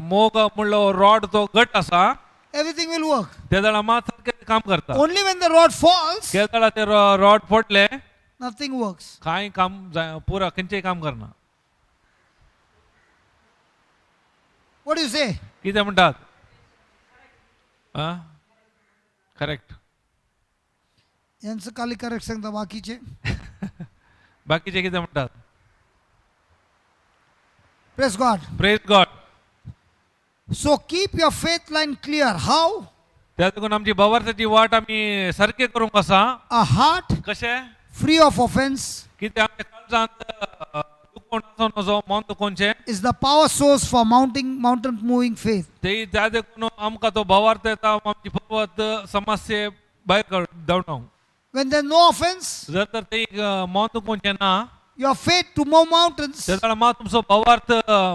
मोग म्हणलो रॉड तो घट आसा everything will work. ते जाणा मात सारकें काम करता. Only when the rod falls, केदळा ते रॉड पडले nothing works. कांय काम पुरा खंयचेय काम करना. What do you say? कितें म्हणटात? आं करेक्ट. यांचं काली करेक्ट सांगता बाकीचे. बाकीचे कितें म्हणटात? Praise God. Praise God. So keep your faith line clear. How? त्या देखून आमची भावार्थाची वाट आमी सारकें करूंक आसा. A heart कशें? free of offense कितें आमच्या काळजांत दुखोवन आसूं नजो मन दुखोवचें is the power source for mountain moving faith. ते त्या देखून आमकां तो भावार्थ येता आमची पर्वत समस्ये भायर धांवडावंक. When there's no offense, जर तर ते मन दुखोवचें ना your faith to move mountains ते जाणा मात तुमचो भावार्थ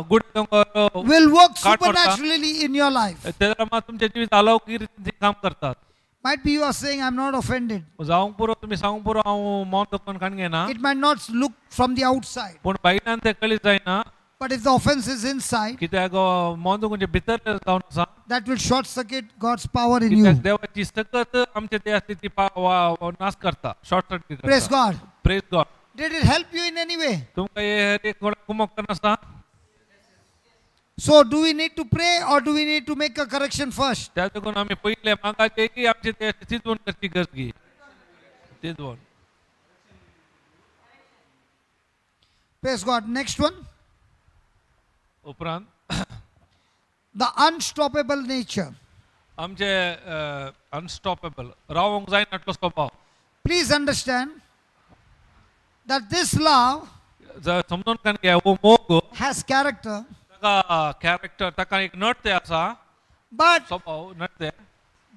गुड दोंगर will work काट पडता. supernaturally in your life. ते जाणा मात तुमच्या जिवीत अलौकीक रितीन ते काम करतात. Might be you are saying, I'm not offended. जावंक पुरो तुमी सांगूंक पुरो हांव मन दुखोवन काण घेना. It might not look from the outside, पूण भायल्यान तें कळीत जायना. but if the offense is inside, कित्याक मन दुखोवचें भितर जावन आसा. that will short circuit God's power in कित्याक you. देवाची सकत आमचे ते आसली ती नाश करता, शॉर्ट सर्किट Praise करता. God. Praise God. Did it help you in any way? तुमकां हे एक कोणाक कुमक करनासता. So do we need to pray or do we need to make a correction first? त्या देखून आमी पयले मागाचे की आमचे ते तिजवण करची गरज गी तिजवण. Praise God. Next one. उपरांत The unstoppable nature. आमचे अनस्टॉपेबल रावोंक जायना स्वभाव. Please understand that this love समजून कान घे हो मोग has character, ताका कॅरेक्टर ताका एक नट ते आसा but स्वभाव नट ते.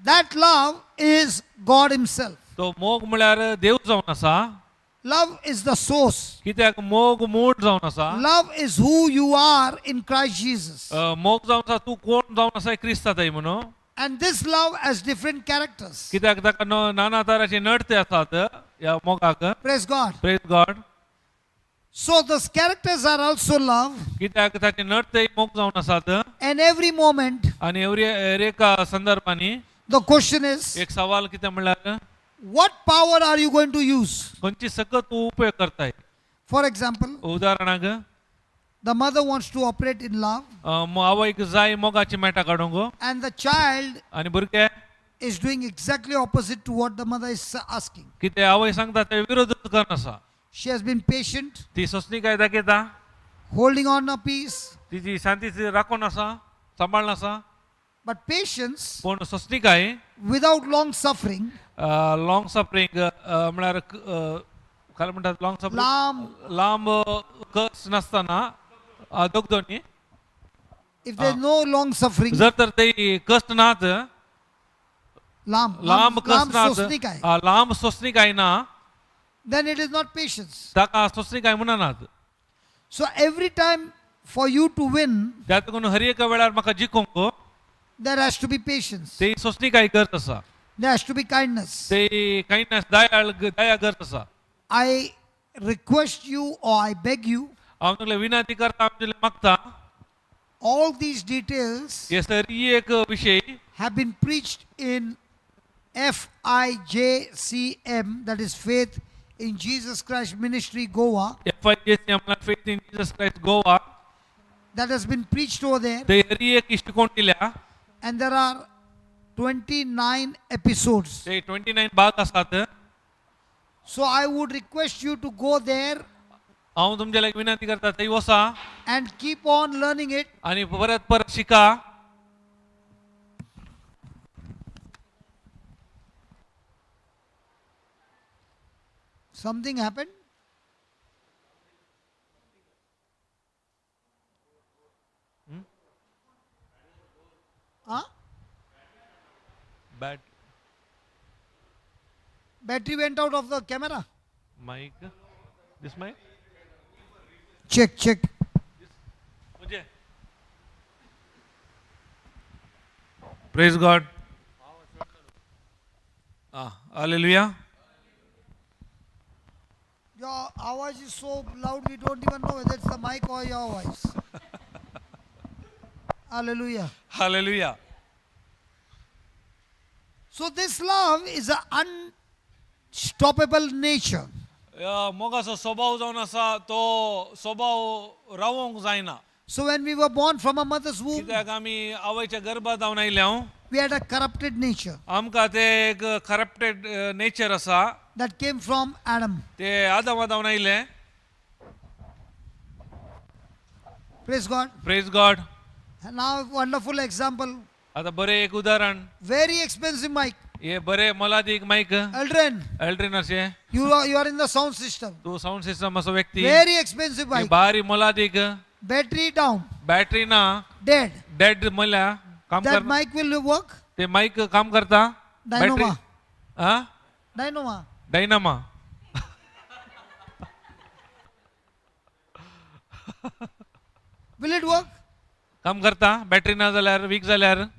that love is God Himself. तो मोग म्हळ्यार देव जावन आसा. Love is the source. कित्याक मोग मूळ जावन आसा. Love is who you are in Christ Jesus. मोग जावन आसा तूं कोण जावन आसा क्रिस्ता ताई म्हणून. And this love has different characters. कित्याक ताका नाना तराचे नट ते आसात ह्या मोगाक. Praise God. Praise God. So those characters are also love. कित्याक ताचे नट ते मोग जावन आसात. And every moment, आनी एका संदर्भांनी the question is, एक सवाल कितें म्हणल्यार what power are you going to use? खंयची सकत तूं उपयोग करताय. For example, उदाहरणाक the mother wants to operate in love, आवयक जाय मोगाची मेटा काडूंक and the child आनी भुरगे is doing exactly opposite to what the mother is asking. कितें आवय सांगता ते विरोध करून आसा. She has been patient, ती सोंसणीकाय दाखयता, holding on a piece, तिची शांती राखून आसा, सांबाळून आसा. but patience पूण सोंसणीकाय without long suffering, long suffering म्हळ्यार काय म्हणटात लॉंग सफरींग लांब. लांब कस नासतना दोगदोनी. If there's no long suffering, जर तर ते कष्ट नात लांब, लांब कष्ट लांब सोंसणीकाय, नात लांब सोंसणीकाय ना then it is not patience. ताका सोंसणीकाय म्हणनात. So every time for you to win, त्या देखून हर एका वेळार म्हाका जिखूंक there has to be patience. ते सोंसणीकाय गरज आसा. There has to be kindness. ते कांय दया गरज आसा. I request you or I beg you, हांव तुमकां विनंती करता, हांव तुमकां मागता, all these details हे सरी एक विशय have been preached in FIJCM, that is Faith in Jesus Christ Ministry Goa, FIJC म्हळ्यार Faith in Jesus Christ Goa, that has been preached over there, ते हरी एक इश्टकोण दिल्या. and there are 29 episodes. ते 29 भाग आसात. So I would request you to go there हांव तुमच्या लागीं विनंती करता थंय वसा and keep on learning it. आनी परत परत शिका. Something happened? Huh? Bat Battery went out of the camera. Mic, this mic. Check, check. म्हणजे Praise God. Hallelujah. Your voice is so loud we don't even know whether it's the mic or your voice. Hallelujah. Hallelujah. So this love is an unstoppable nature. मोगाचो स्वभाव जावन आसा तो स्वभाव रावोंक जायना. So when we were born from a mother's womb, कित्याक आमी आवयच्या गर्भात जावन आयल्या, we had a corrupted nature आमकां ते एक करप्टेड नेचर आसा that came from Adam. ते आदामा जावन आयले. Praise God. Praise God. And now a wonderful example. आतां बरें एक उदाहरण. Very expensive mic. हे बरें मोलादीक मायक. Aldrin, Aldrin अशें you are in the sound system. तूं सावंड सिस्टम असो व्यक्ती. Very expensive ही mic. भारी मोलादीक. Battery down. Battery ना. Dead. Dead मल्या काम That कर mic will work. ते मायक काम करता. Dynoma. Battery हा Dynoma. Dynamo. Will it work? काम करता बॅटरी ना जाल्यार वीक जाल्यार.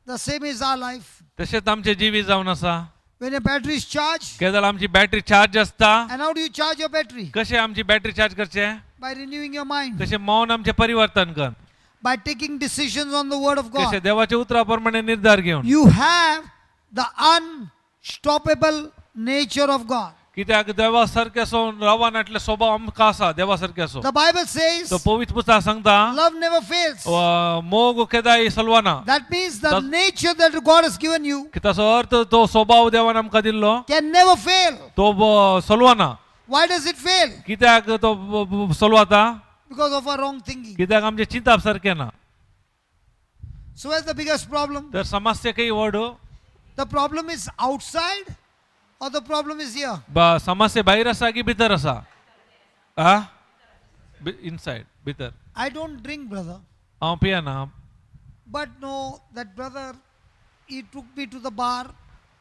The same is our life. तशेंच आमचें जिवीत जावन आसा. When your battery is charged, केदळ आमची बॅटरी चार्ज आसता. and how do you charge your battery? कशें आमची बॅटरी चार्ज करचें? By renewing your mind, कशें मौन आमचें परिवर्तन कर, by taking decisions on the word of कशें God. देवाच्या उतरा प्रमाणे निर्धार घेवन. You have the unstoppable nature of God. कित्याक देवा सारके सो रावनाटले स्वभाव आमकां आसा देवा सारके सो The Bible says तो पवित्र पुस्तक सांगता love never fails. मोग केदाय सलवाना. That means the That- nature that God has given you की ताचो अर्थ तो स्वभाव देवान आमकां दिल्लो can never fail. तो सलवाना. Why does it fail? कित्याक तो सलवाता? Because of our wrong thinking. कित्याक आमचें चिंतप सारकें ना. So where's the biggest problem? तर समस्या काही व्हड. The problem is outside or the problem is here? समस्या भायर आसा की भितर आसा? आ, इनसायड, भितर. I don't drink, brother. हांव पियेना. But no, that brother, he took me to the bar.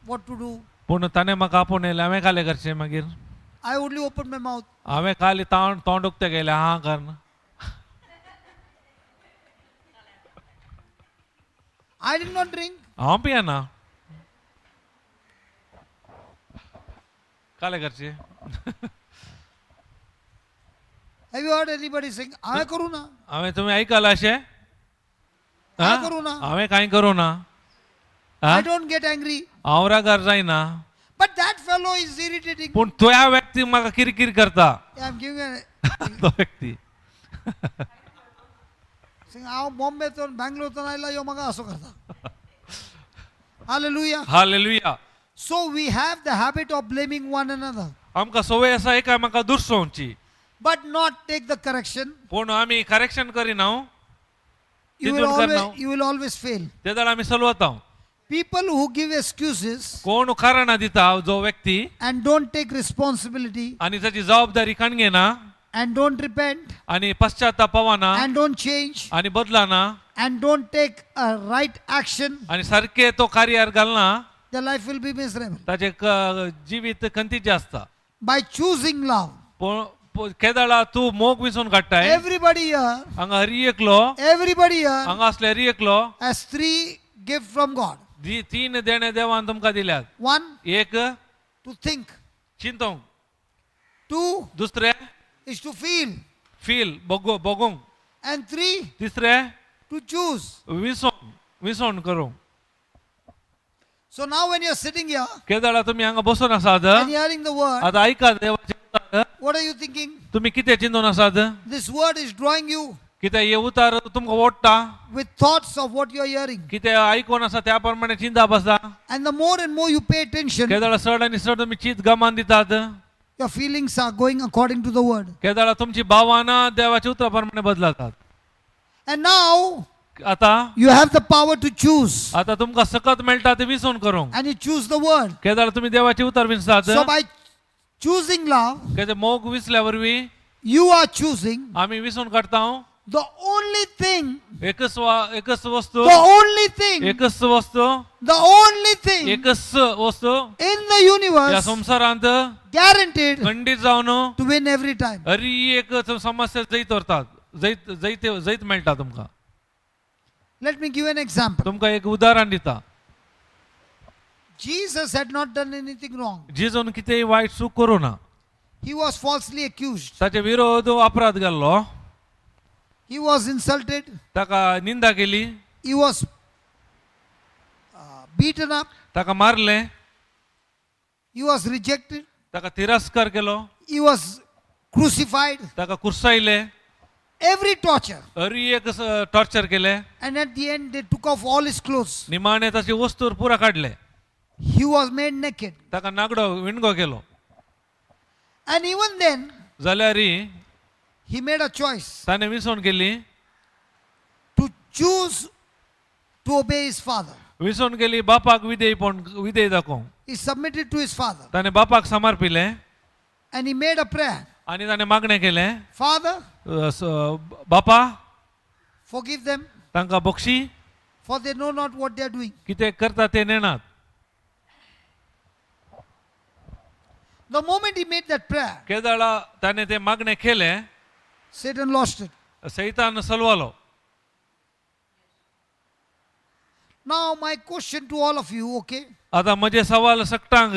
What to do? पूण ताणें म्हाका आपोवन येयलें, हांवें कालें करचें मागीर? I only opened my mouth. हांवें खाली तोंड तोंड उक्तें केलें हां करन. I did not drink. हांव पियेना, कालें करचें? Have you heard anybody saying, हांवें करूं ना? हांवें तुमी आयकलां अशें? हांवें करूं ना. हांवें कांय करूं ना. I don't get angry. हांव रागार जायना. But that fellow is irritating. पूण त्या व्यक्ती म्हाका किरकीर करता. I am giving a तो व्यक्ती saying, हांव बॉम्बेतून बँगलोरतून आयला, यो म्हाका असो करता. Hallelujah. Hallelujah. So we have the habit of blaming one another, आमकां संवय आसा एकामेका दुर्सोवची, but not take the correction. पूण आमी करेक्शन करिना. You will तितून करना. always, you will always fail. ते जाल्यार आमी सलवता. People who give excuses कोण कारणां दिता जो व्यक्ती and don't take responsibility आनी ताची जबाबदारी काण घेना and don't repent आनी पश्चाताप पावना and don't change आनी बदलना and don't take a right action, आनी सारकें तो कार्यार घालना, their life will be miserable. ताचें जिवीत खंतीचें आसता. By choosing love, पूण केदाळा तूं मोग विसून काडटाय. everybody here, हांगा हरी एकलो, everybody here हांगा आसले हरी एकलो has three gifts from God. दी तीन देणे देवान तुमकां दिल्यात. One, एक, to think. चिंतोंक. Two दुसरें, is to feel. Feel भोगूंक. And three, तिसरें, to choose. विसोण विसोण करूंक. So now when you're sitting here केदाळा तुमी हांगा बसून आसात and hearing the word, आतां आयकात देवाचें उतर. What are you thinking? तुमी कितें चिंतून आसात? This word is drawing you कितें हे उतार तुमकां ओडटा with thoughts of what you're hearing. कितें आयकून आसा त्या प्रमाणे चिंतप आसा. And the more and more you pay attention, केदाळा चड आनी चड तुमी चीत गमान दितात, your feelings are going according to the word. केदाळा तुमची भावना देवाच्या उतरा प्रमाणे बदलतात. And now आता you have the power to choose. आता तुमकां सकत मेळटा ते विसून करूंक. And you choose the word. केदाळा तुमी देवाचे उतर विसतात. So by choosing love, केदे मोग विसल्या वरवीं you are choosing आमी विसून काडटा the only thing, एकच एकच वस्तू, the only thing, एकच वस्तू, the only thing एकच वस्तू in the ह्या universe संवसारांत guaranteed खंडीत जावन to win every time. Hari एक समस्या जैत व्हरतात, जैत जैत जैत मेळटा तुमकां. Let me give an example. तुमकां एक उदाहरण दिता. Jesus had not done anything wrong. जेजून कितेंय वायट चूक करूं ना. He was falsely accused. ताचे विरोध अपराध घाल्लो. He was insulted. ताका निंदा केली. He was beaten up. ताका मारलें. He was rejected. ताका तिरस्कार केलो. He was crucified. ताका कुर्सायले. Every torture. हरी एक टॉर्चर केले. And at the end, they took off all his clothes. निमाणे ताचे वस्तूर पुरा काडले. He was made naked. ताका नागडो विणगो केलो. And even then, जाल्यार he made a choice ताणें विसवण केली to choose to obey his father. विसवण केली बापाक विधेयपण विधेय दाखोवंक. He submitted to his father ताणें बापाक समर्पिलें and he made a prayer. आनी ताणें मागणें केलें, Father, बापा, forgive them, तांकां Bakshi, for they know not what they are doing. कितें करता ते नेणात. The moment he made that prayer, केदाळा ताणें तें मागणें केलें, Satan lost it. सैतान सलवालो. Now, my question to all of you, okay? आतां म्हजें सवाल सगटांक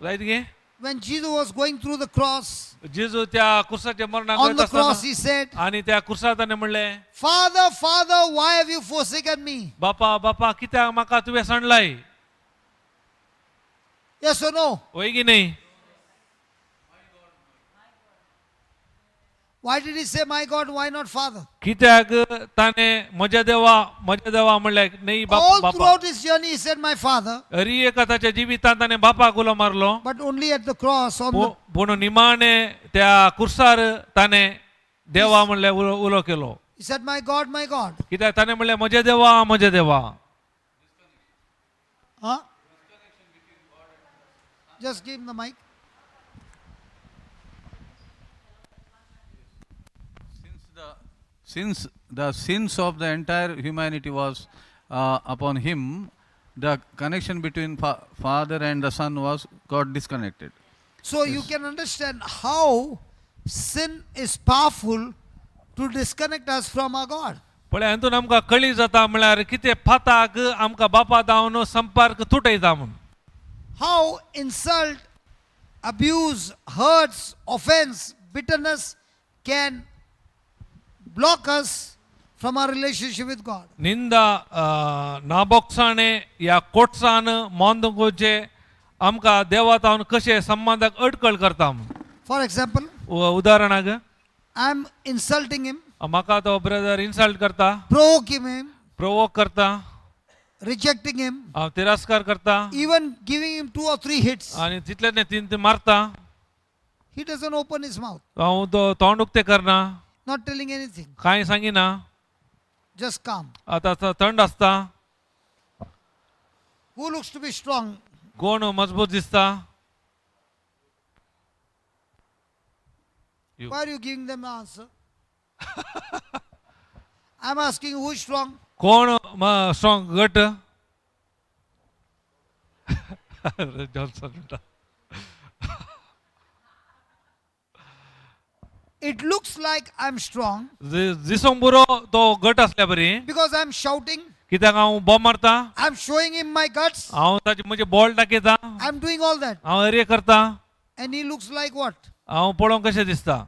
जायत गे. When Jesus was going through the cross, जेजू त्या कुर्साच्या मरणाक on वयता the cross, आसतना he said, आनी त्या कुर्सार ताणें म्हणलें, Father, Father, why have you forsaken me? बापा बापा कित्याक म्हाका तुवें सांडलाय? Yes or no? वय की न्ही? Why did he say, "My God," why not Father? कित्याक ताणें म्हज्या देवा म्हज्या देवा म्हणल्यार न्ही All बापा. throughout his journey, he said, "My Father," अरी एका ताच्या जिवितांत ताणें बापाक उलो मारलो, but only at the cross on the पूण निमाणे त्या कुर्सार ताणें देवा म्हणल्यार उलो उलो केलो. He said, "My God, my God." कित्याक ताणें म्हणलें म्हज्या देवा म्हज्या देवा. Huh? Just give him the mic. Since the sins of the entire humanity was upon him, the connection between father and the son was got disconnected. So you can understand how sin is powerful to disconnect us from our God. पळय हातून आमकां कळी जाता म्हळ्यार कितें फाताक आमकां बापा दावन संपर्क तुटयता म्हूण. How insult, abuse, hurts, offense, bitterness can block us from our relationship with God. निंदा नाबोक्साणे या कोटसान मोंदगोचे आमकां देवा तावन कशें संबंदाक अडकळ करता म्हूण. For example, उदाहरणाक I'm insulting him, म्हाका तो ब्रदर इन्सल्ट करता, provoking him, provoke करता, rejecting him, हांव तिरस्कार करता even giving him 2 or 3 hits. आनी तितले न्ही तीन तीन मारता. He doesn't open his mouth, हांव तो तोंड उक्तें करना, not telling anything, कांय सांगिना, just calm. आतां थंड आसता. Who looks to be strong? कोण मजबूत दिसता? You. Why are you giving them the answer? I'm asking who is strong? कोण स्ट्रॉंग गट? जॉन्सन म्हणटा. It looks like I'm strong दिसूंक बरो तो गट आसल्या बरी, because I'm shouting, कित्याक हांव बॉम्ब मारता, I'm showing him my guts, हांव ताचे म्हजे बॉल दाखयता, I'm doing all that. हांव एरिया करता. And he looks like what? हांव पळोवंक कशें दिसता?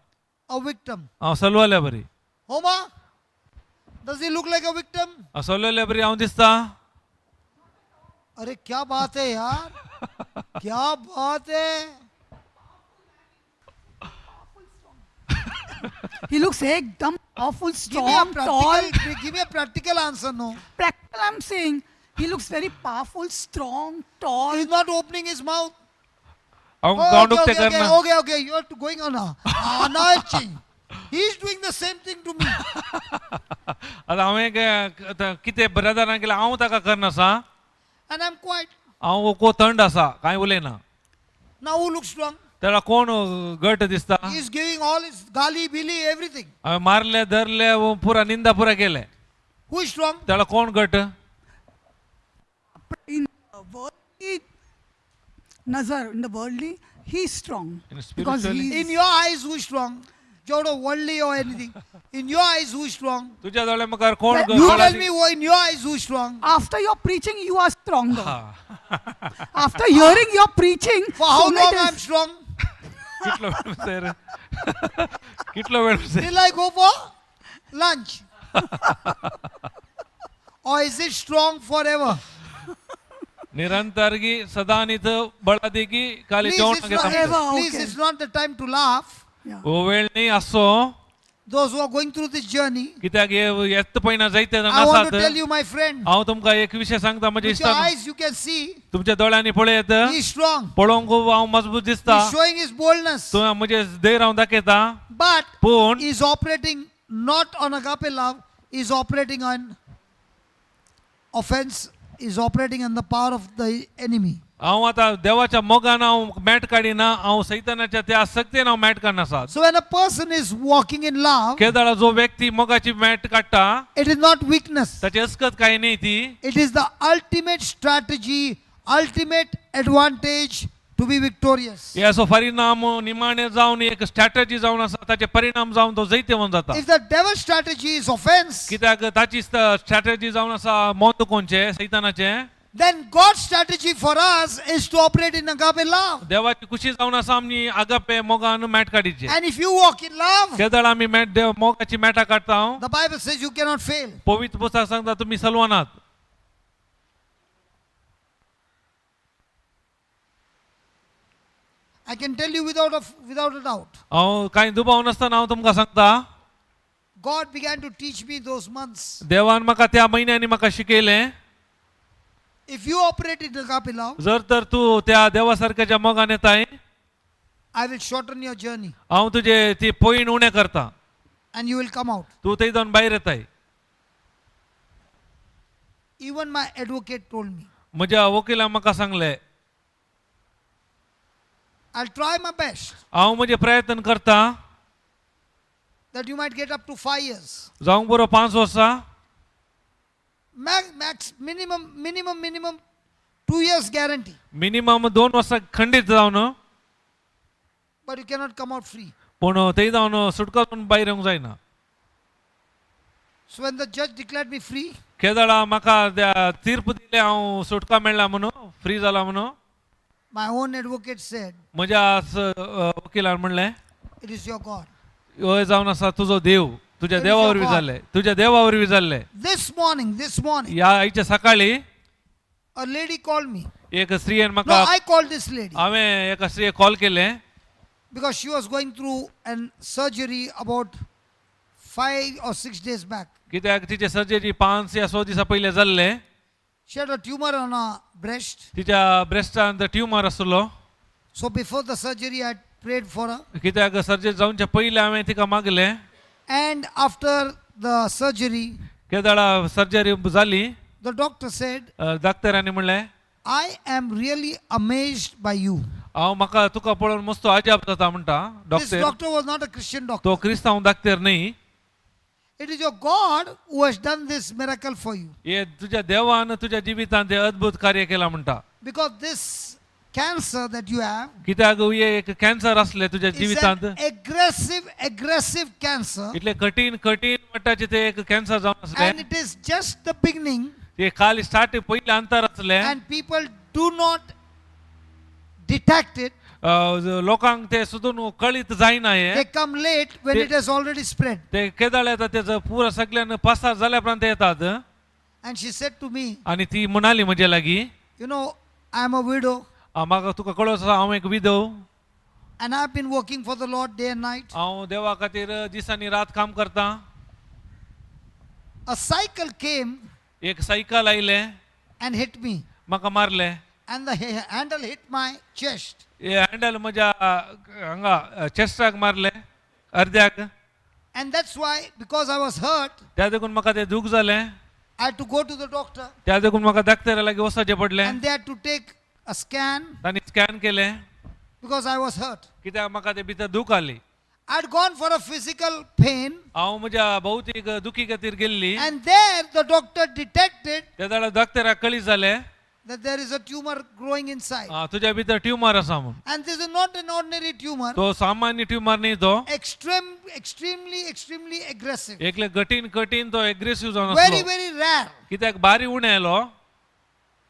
A victim. हांव सलवल्या बरी. Homa? Does he look like a victim? हांव सलवल्या बरी हांव दिसता. अरे क्या बात है यार, क्या बात है. He looks ekdam awful, Give me a strong, tall. practical, give me a practical answer, no. Practical, I'm saying. He looks very powerful, strong, tall. He's not opening his mouth. हांव Oh, तोंड okay, उक्तें okay, okay, करना. okay, okay. You're going on now. Ah, now it's changed. He's doing the same thing to me. आतां हांवें आतां कितें ब्रदरान केलें हांव ताका करना आसा. And I'm quiet. हांव को थंड आसा, कांय उलयना. Now who looks strong? तेका कोण गट दिसता? He's giving all his gali, bili, everything. हांवें मारले धरले पुरा निंदा पुरा केले. Who is strong? तेका कोण गट? In the worldly nazar, in the worldly, he's strong. In Because spiritually? he's In your eyes, who is strong? Jodo, worldly or anything. In your eyes, who is strong? तुज्या दोळ्या मुखार कोण Well, You गट? tell me, who in your eyes, who is strong? After your preaching, you are stronger. After hearing your preaching, For how so many long times- I'm strong? कितलो वेळ सर? कितलो वेळ sir? Till I go for lunch. Or is it strong forever? निरंतर गी सदानीत बळादेगी काली Please, जेवण it's not, Forever, please, okay. it's not the time to laugh. Yeah. हो वेळ न्ही आसो. Those who are going through this journey, कित्याक हे येत पयना जायते जाण I want to आसात. tell you, my friend, हांव तुमकां एक विशय सांगता म्हज्या with your इश्टान, eyes you can see तुमच्या दोळ्यांनी पळयत he is strong. पळोवंक हांव मजबूत दिसता. He's showing his boldness. तूं म्हजे धैर्य हांव दाखयता, But पूण he's operating not on agape love, he's operating on offense, is operating on the power of the enemy. हांव आतां देवाच्या मोगान हांव मॅट काडिना, हांव सैतानाच्या त्या शक्तीन हांव मॅट काडना आसा. So when a person is walking in love, केदळा जो व्यक्ती मोगाची मॅट काडटा it is not weakness. ताची अस्कत कांय न्ही ती. It is the ultimate strategy, ultimate advantage to be victorious. हे असो परिणाम निमाणे जावन एक स्ट्रॅटजी जावन आसा, ताचे परिणाम जावन तो जैतिवंत जाता. If the devil's strategy is offense, कित्याक ताची स्ट्रॅटजी जावन आसा मोत कोणचे सैतानाचे, then God's strategy for us is to operate in agape love. देवाची खुशी जावन आसा आमी आगापे मोगान मॅट काडीचे. And if you walk in love, केदळ आमी मॅट देव मोगाची मॅटां काडटा, the Bible says you cannot fail. पवित्र पुस्तक सांगता तुमी सलवनात. I can tell you without a doubt. हांव कांय दुबाव नासतना हांव तुमकां सांगता. God began to teach me those months. देवान म्हाका त्या म्हयन्यांनी म्हाका शिकयलें. If you operate in agape love, जर तर तूं त्या देवा सारक्याच्या मोगान येताय, I will shorten your journey हांव तुजे ती पयण उणें करता and you will come out. तूं थंय जावन भायर येताय. Even my advocate told me, म्हज्या वकिलान म्हाका सांगलें, I'll try my best हांव म्हजे प्रयत्न करता that you might get up to 5 years. जावंक बरो 5 वर्सां. Max, minimum, minimum, minimum 2 years guarantee. Minimum 2 वर्सां खंडीत जावन. But you cannot come out free. पूण थंय जावन सुटका जावन भायर येवंक जायना. So when the judge declared me free, केदळा म्हाका त्या तीर्प दिले हांव सुटका मेळ्ळा म्हणून, फ्री जाला म्हणून, my own advocate said, म्हज्या वकिलान म्हणलें, "It is your God." हो जावन आसा तुजो देव, तुज्या It is देवा your वरवीं God. जाल्लें, तुज्या देवा वरवीं जाल्लें. This morning, ह्या आयच्या सकाळी a lady called me. एक स्त्रियेन No, म्हाका, I called this lady हांवें एका स्त्रियेक कॉल केलें because she was going through an surgery about 5 or 6 days back. कित्याक तिचे सर्जरी 5 या 6 दिसां पयलें जाल्लें. She had a tumor on her breast. तिच्या ब्रेस्टांत ट्युमर आसलो. So before the surgery, I prayed for her. कित्याक सर्जरी जावच्या पयलीं हांवें तिका मागलें. And after the surgery, केदळा surgery जाली, the doctor said, डाक्टरांनी म्हणलें, "I am really amazed by you." हांव म्हाका तुका पळोवन मस्त अजाप जाता म्हणटा This doctor. doctor was not a Christian doctor. तो क्रिस्तांव डाक्टर न्ही. "It is your God who has done this miracle for you." हे तुज्या देवान तुज्या जिवितांत हे अद्भुत कार्य केलां म्हणटा. "Because this cancer that you have कित्याक हे एक कॅन्सर आसलें तुज्या is जिवितांत an aggressive, aggressive cancer. इतले कठीण कठीण मट्टाचें ते एक कॅन्सर जावन आसलें And it is just the beginning. ते खाली स्टार्ट पयलें अंतर आसलें And people do not detect it. लोकांक ते सुदून कळीत जायना हे. They come late when it has already spread." ते केदाळ येतात तेजो पुरा सगळ्यान पसार जाल्या उपरांत ते येतात. And she said to me, आनी ती म्हणाली म्हजे लागीं, "I am a widow म्हाका तुका कळो आसा हांव एक विधव and I've been working for the Lord day and night. हांव देवा खातीर दीस आनी रात काम करतां. A cycle came एक सायकल आयलें and hit me. म्हाका मारलें And the handle hit my chest. हे हँडल म्हज्या हांगा चेस्टाक मारलें अर्द्याक. And that's why, because I was hurt, त्या देखून म्हाका तें दूख जालें I had to go to the doctor त्या देखून म्हाका डाक्टरा लागीं वचपाचें पडलें and they had to take a scan तांणी स्कॅन केलें because I was hurt. कित्याक म्हाका ते भितर दूख आली. I had gone for a physical pain, हांव म्हज्या भौतीक दुखी खातीर गेल्ली and there the doctor detected त्या जाल्यार डॉक्टराक कळीत जालें that there is a tumor growing inside. तुज्या भितर ट्युमर आसा म्हूण. And this is not an ordinary tumor, तो सामान्य ट्युमर न्ही तो extreme, extremely, extremely aggressive, एकले कठीण कठीण तो एग्रेसिव जावन very, आसलो very rare. कित्याक बारी उणें आयलो.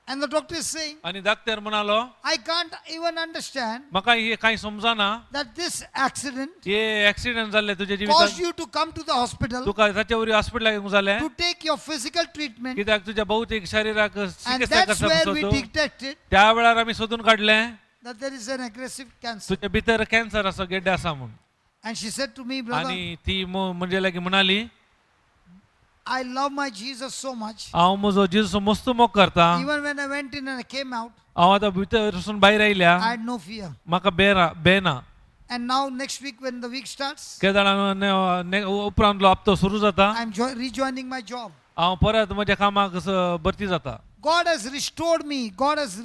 And the doctor is saying, आनी डॉक्टर म्हणालो, "I can't even understand म्हाका हे कांय समजना that this accident हे एक्सिडंट जाल्ले तुज्या caused जिवितांत you to come to the hospital तुका ताचे वरवीं हॉस्पिटलाक येवंक जालें to take your physical treatment." कित्याक तुज्या भौतीक शरिराक And चिकित्सा that's करता where we तूं. detected त्या वेळार आमी सोदून काडलें that there is an aggressive cancer. तुज्या भितर कॅन्सर आसा, गेड्डे आसा म्हूण. And she said to me, "Brother, आनी ती म्हणजे लागीं म्हणाली, I love my Jesus so much. हांव म्हजो जेजू मस्त मोग करता. Even when I went in and I came out, हांव आतां भितर वचून भायर आयल्या I had no fear. म्हाका बेरा बेना. And now next week when the week starts, केदळा उपरांतलो हप्तो सुरू जाता, I'm rejoining my job. हांव परत म्हज्या कामाक भरती जाता. God has restored me. God has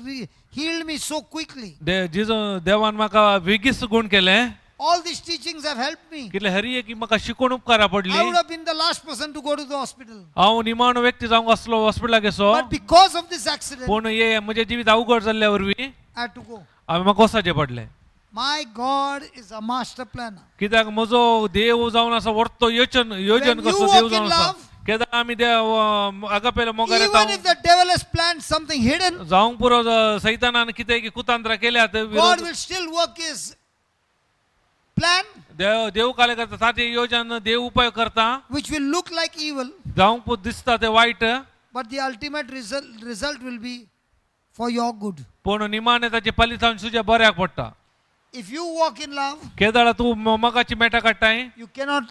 healed me so quickly. दे जेजू देवान म्हाका वेगीच गुण केलें. All these teachings have helped me. कितले हरी एक म्हाका शिकोवन उपकारा पडली. I would have been the last person to go to the hospital. हांव निमाणो व्यक्ती जावंक आसलो हॉस्पिटलाक गेसो. But because of this accident, पूण हे म्हजें जिवीत अवघड जाल्ल्या वरवीं I had to go. हांवें म्हाका वचपाचें पडलें. My God is a master planner. कित्याक म्हजो देव जावन आसा वर्तो योजन योजन When you कसो देव walk in जावन आसा love, केन्ना आमी देव आगापेले मोगार Even येता if the devil has planned something hidden, जावंक पुरो सैतानान कितें की कुतांत्रां केल्यात God विरोध will still work his plan, देव देव कार्य करता ताचे योजन देव उपाय करता which will look like evil, जावंक पुरो दिसता ते वायट but the ultimate result will be for your good. पूण निमाणें ताचे फलितांश तुज्या बऱ्याक पडटा. If you walk in love, केदाळा तूं मोगाची मेटां काडटाय, you cannot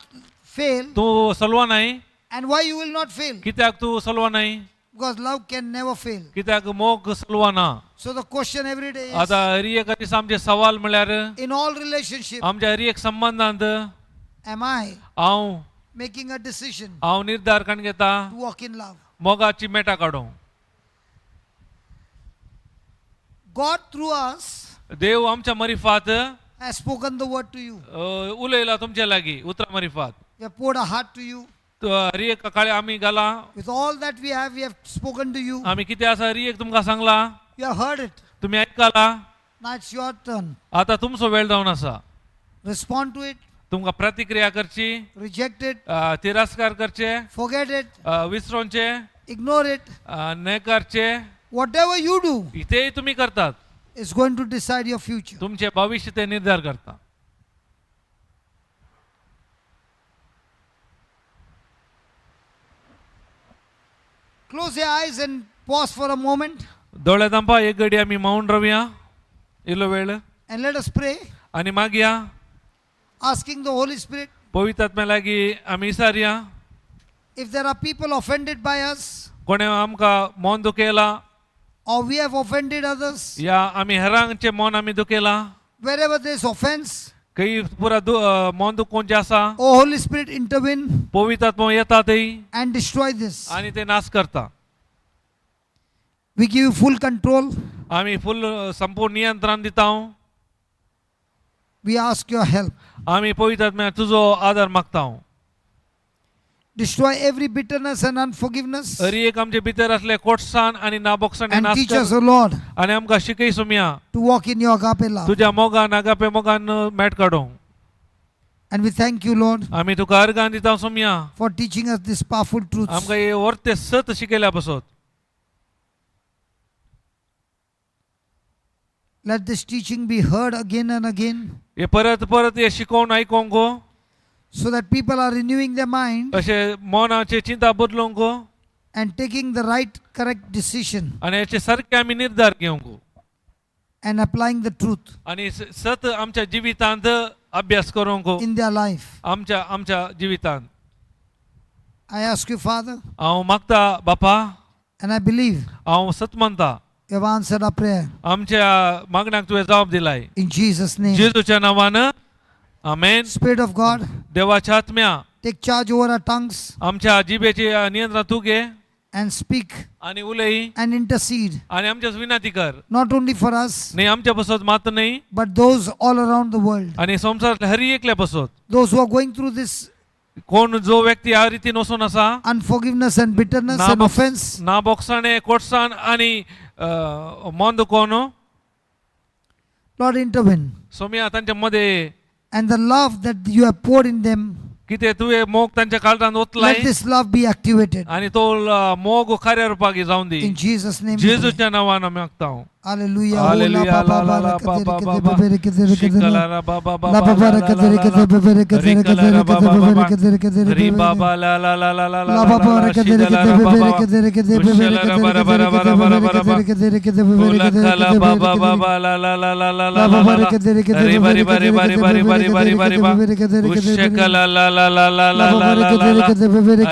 fail. तूं सलवा नाय. And why you will not fail? कित्याक तूं सलवा नाय? Because love can never fail. कित्याक मोग सलवा ना. So the question every day is, आतां हरी एका दिसा आमचे सवाल म्हळ्यार, in all relationship, आमच्या हरी एक संबंदांत am I हांव making a decision हांव निर्धार काडून घेता to walk in love? मोगाची मेटां काडूंक. God through us देव आमच्या मरिफात has spoken the word to you. उलयला तुमच्या लागीं उतरां मरिफात. We have poured our heart to you. Hari एक काळे आमी घाला. With all that we have, we have spoken to you. आमी कितें आसा हरी एक तुमकां सांगला. You have heard it. तुमी आयकला. Now it's your turn. आतां तुमचो वेळ जावन आसा. Respond to it, तुमकां प्रतिक्रिया करची, reject it, तिरस्कार करचे, forget it, विसरोनचे, ignore it. न्हयकारचे. Whatever you do तेय तुमी करतात, is going to decide your future. तुमचें भविश्य ते निर्धार करता. Close your eyes and pause for a moment दोळे धांपा, एक घडी आमी मौन रावया इल्लो वेळ and let us pray, आनी मागया, asking the Holy Spirit, पवित्र आत्म्या लागीं आमी विचारया, if there are people offended by us कोणें आमकां मन दुखयलां or we have offended others, या आमी हेरांचें मन आमी दुखयलां, wherever there is offense, खंय पुरा मन दुखोवचें आसा, O Holy Spirit, intervene पवित्र आत्मो येता थंय and destroy this. आनी ते नाश करता. We give you full control. आमी फुल संपूर्ण नियंत्रण दिता. We ask your help. आमी पवित्र आत्म्या तुजो आदार मागता. Destroy every bitterness and unforgiveness Hari एक आमचे भितर असले कोटसाण आनी नाबोक्साण and नाश teach कर. us, O Lord, आनी आमकां शिकय Somaiya to walk in your agape love. तुज्या मोगान आगापे मोगान मेट काडूंक. And we thank you, Lord, आमी तुका अर्गान दिता Somaiya for teaching us these powerful truths. आमकां हे वर्ते सत शिकयल्या पासत. Let this teaching be heard again and again हे परत परत हे शिकोवन आयकोंक गो, so that people are renewing their mind अशें मनाचे चिंता बदलूंक गो and taking the right, correct decision आनी हेचे सारके आमी निर्धार घेवंक गो and applying the truth आनी सत आमच्या जिवितांत अभ्यास करूंक गो in their life. आमच्या आमच्या जिवितांत. I ask you, Father, हांव मागता बापा, and I believe हांव सत मानता you have answered our prayer. आमच्या मागण्याक तुवें जबाब दिलाय. In Jesus' name. जेजूच्या नांवान आमेन. Spirit of God, देवाच्या आत्म्या, take charge over our tongues आमच्या जिबेचे नियंत्रण तूं घे and speak आनी उलय and intercede, आनी आमच्या विनंती कर, not only for us, न्ही आमच्या पासत मात न्ही, but those all around the world, आनी संवसारांतल्या हर एकल्या पासत, those who are going through this कोण जो व्यक्ती ह्या रितीन वचून आसा unforgiveness and bitterness and offense. ना बोक्साणे कोटसाण आनी मन दुखोवन, Lord, intervene. सोम्या तांच्या मध्ये. And the love that you have poured in them, कितें तुवें मोग तांच्या काळजांत ओतलाय let this love be activated. आनी तो मोग खऱ्या रुपाक जावन दी. In Jesus' name. We pray. जेजूच्या नांवान आमी मागता. Hallelujah. Hallelujah. La la la ba ba ba ba. Shikala ra ba ba ba ba la la la la. Rikala ra ba ba ba ba. Ri ba ba la la la la la la la la. Shidala ra ba ba ba. Ushala ra ba ra ba ra ba ra ba ra ba ra ba. Ula kala ba ba ba ba la la la la la la la la. Ri ba ri ba ri ba ri ba ri ba ri ba ri ba ri ba. Ushakala la la la la la la la la la.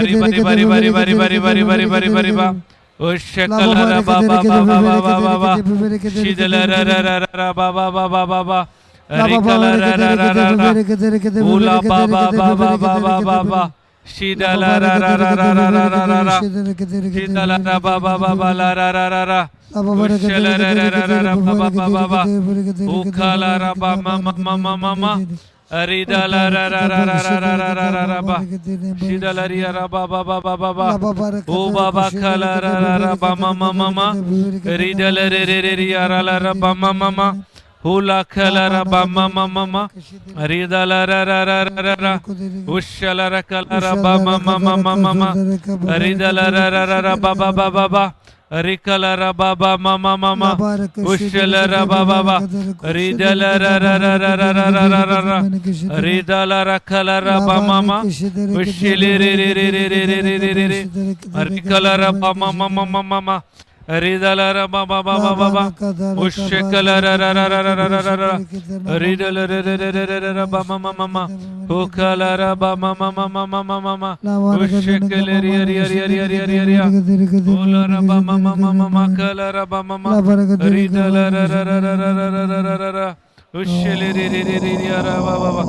Ri ba ri ba ri ba ri ba ri ba ri ba ri ba ri ba ri ba ri ba. Ushakala ra ba ba ba ba ba ba ba ba. Shidala ra ra ra ra ra ba ba ba ba ba ba. Rikala ra ra ra ra ra. Ula ba ba ba ba ba ba ba ba. Shidala ra ra ra ra ra ra ra ra ra. Shidala ra ba ba ba ba la ra ra ra ra. Ushala ra ra ra ra ra ba ba ba ba ba. Ukala ra ba ma ma ma ma ma ma. Ridala ra ra ra ra ra ra ra ra ra ra ba. Shidala ri ra ba ba ba ba ba ba. O ba ba kala ra ra ra ba ma ma ma ma. Ridala re re re ri ra la ra ba ma ma ma. Hula kala ra ba ma ma ma ma. Ridala ra ra ra ra ra ra. Ushala ra kala ra ba ma ma ma ma ma ma. Ridala ra ra ra ra ba ba ba ba ba. Rikala ra ba ba ma ma ma ma. Ushala ra ba ba ba. Ridala ra ra ra ra ra ra ra ra ra ra. Ridala ra kala ra ba ma ma. Ushili re re re re re re re re re re. Rikala ra ba ma ma ma ma ma ma. रिदल बा बा बा बा बा बा उशकल र र र र र र र र रिदल र र र र र र बा मा मा मा मा उकल र बा मा मा मा मा मा मा मा मा उशकल रि रि रि रि रि रि रि ओल र बा मा मा मा मा मा कल र बा मा मा रिदल र र र र र र र र र र उशल रि रि रि रि रि र बा बा बा.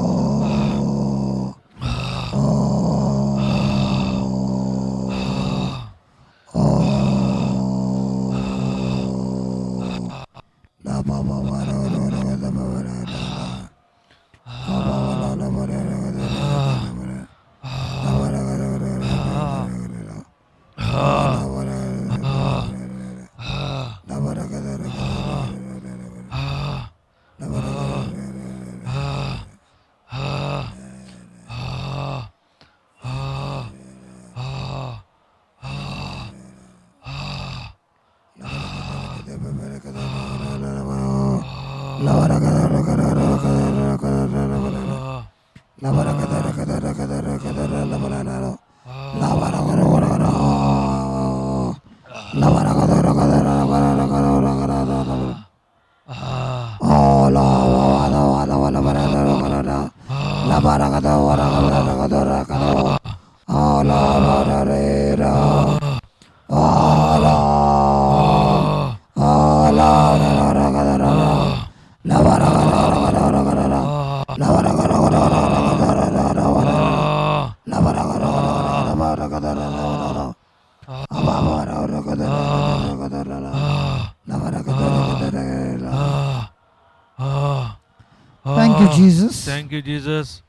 Thank you, Jesus. Thank you, Jesus.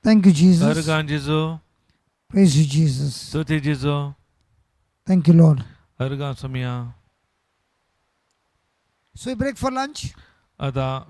Thank you, Jesus. हरगान जेजू. Praise you, Jesus. स्तुती जेजू. Thank you, Lord. हरगान समिया. So we break for lunch. आता.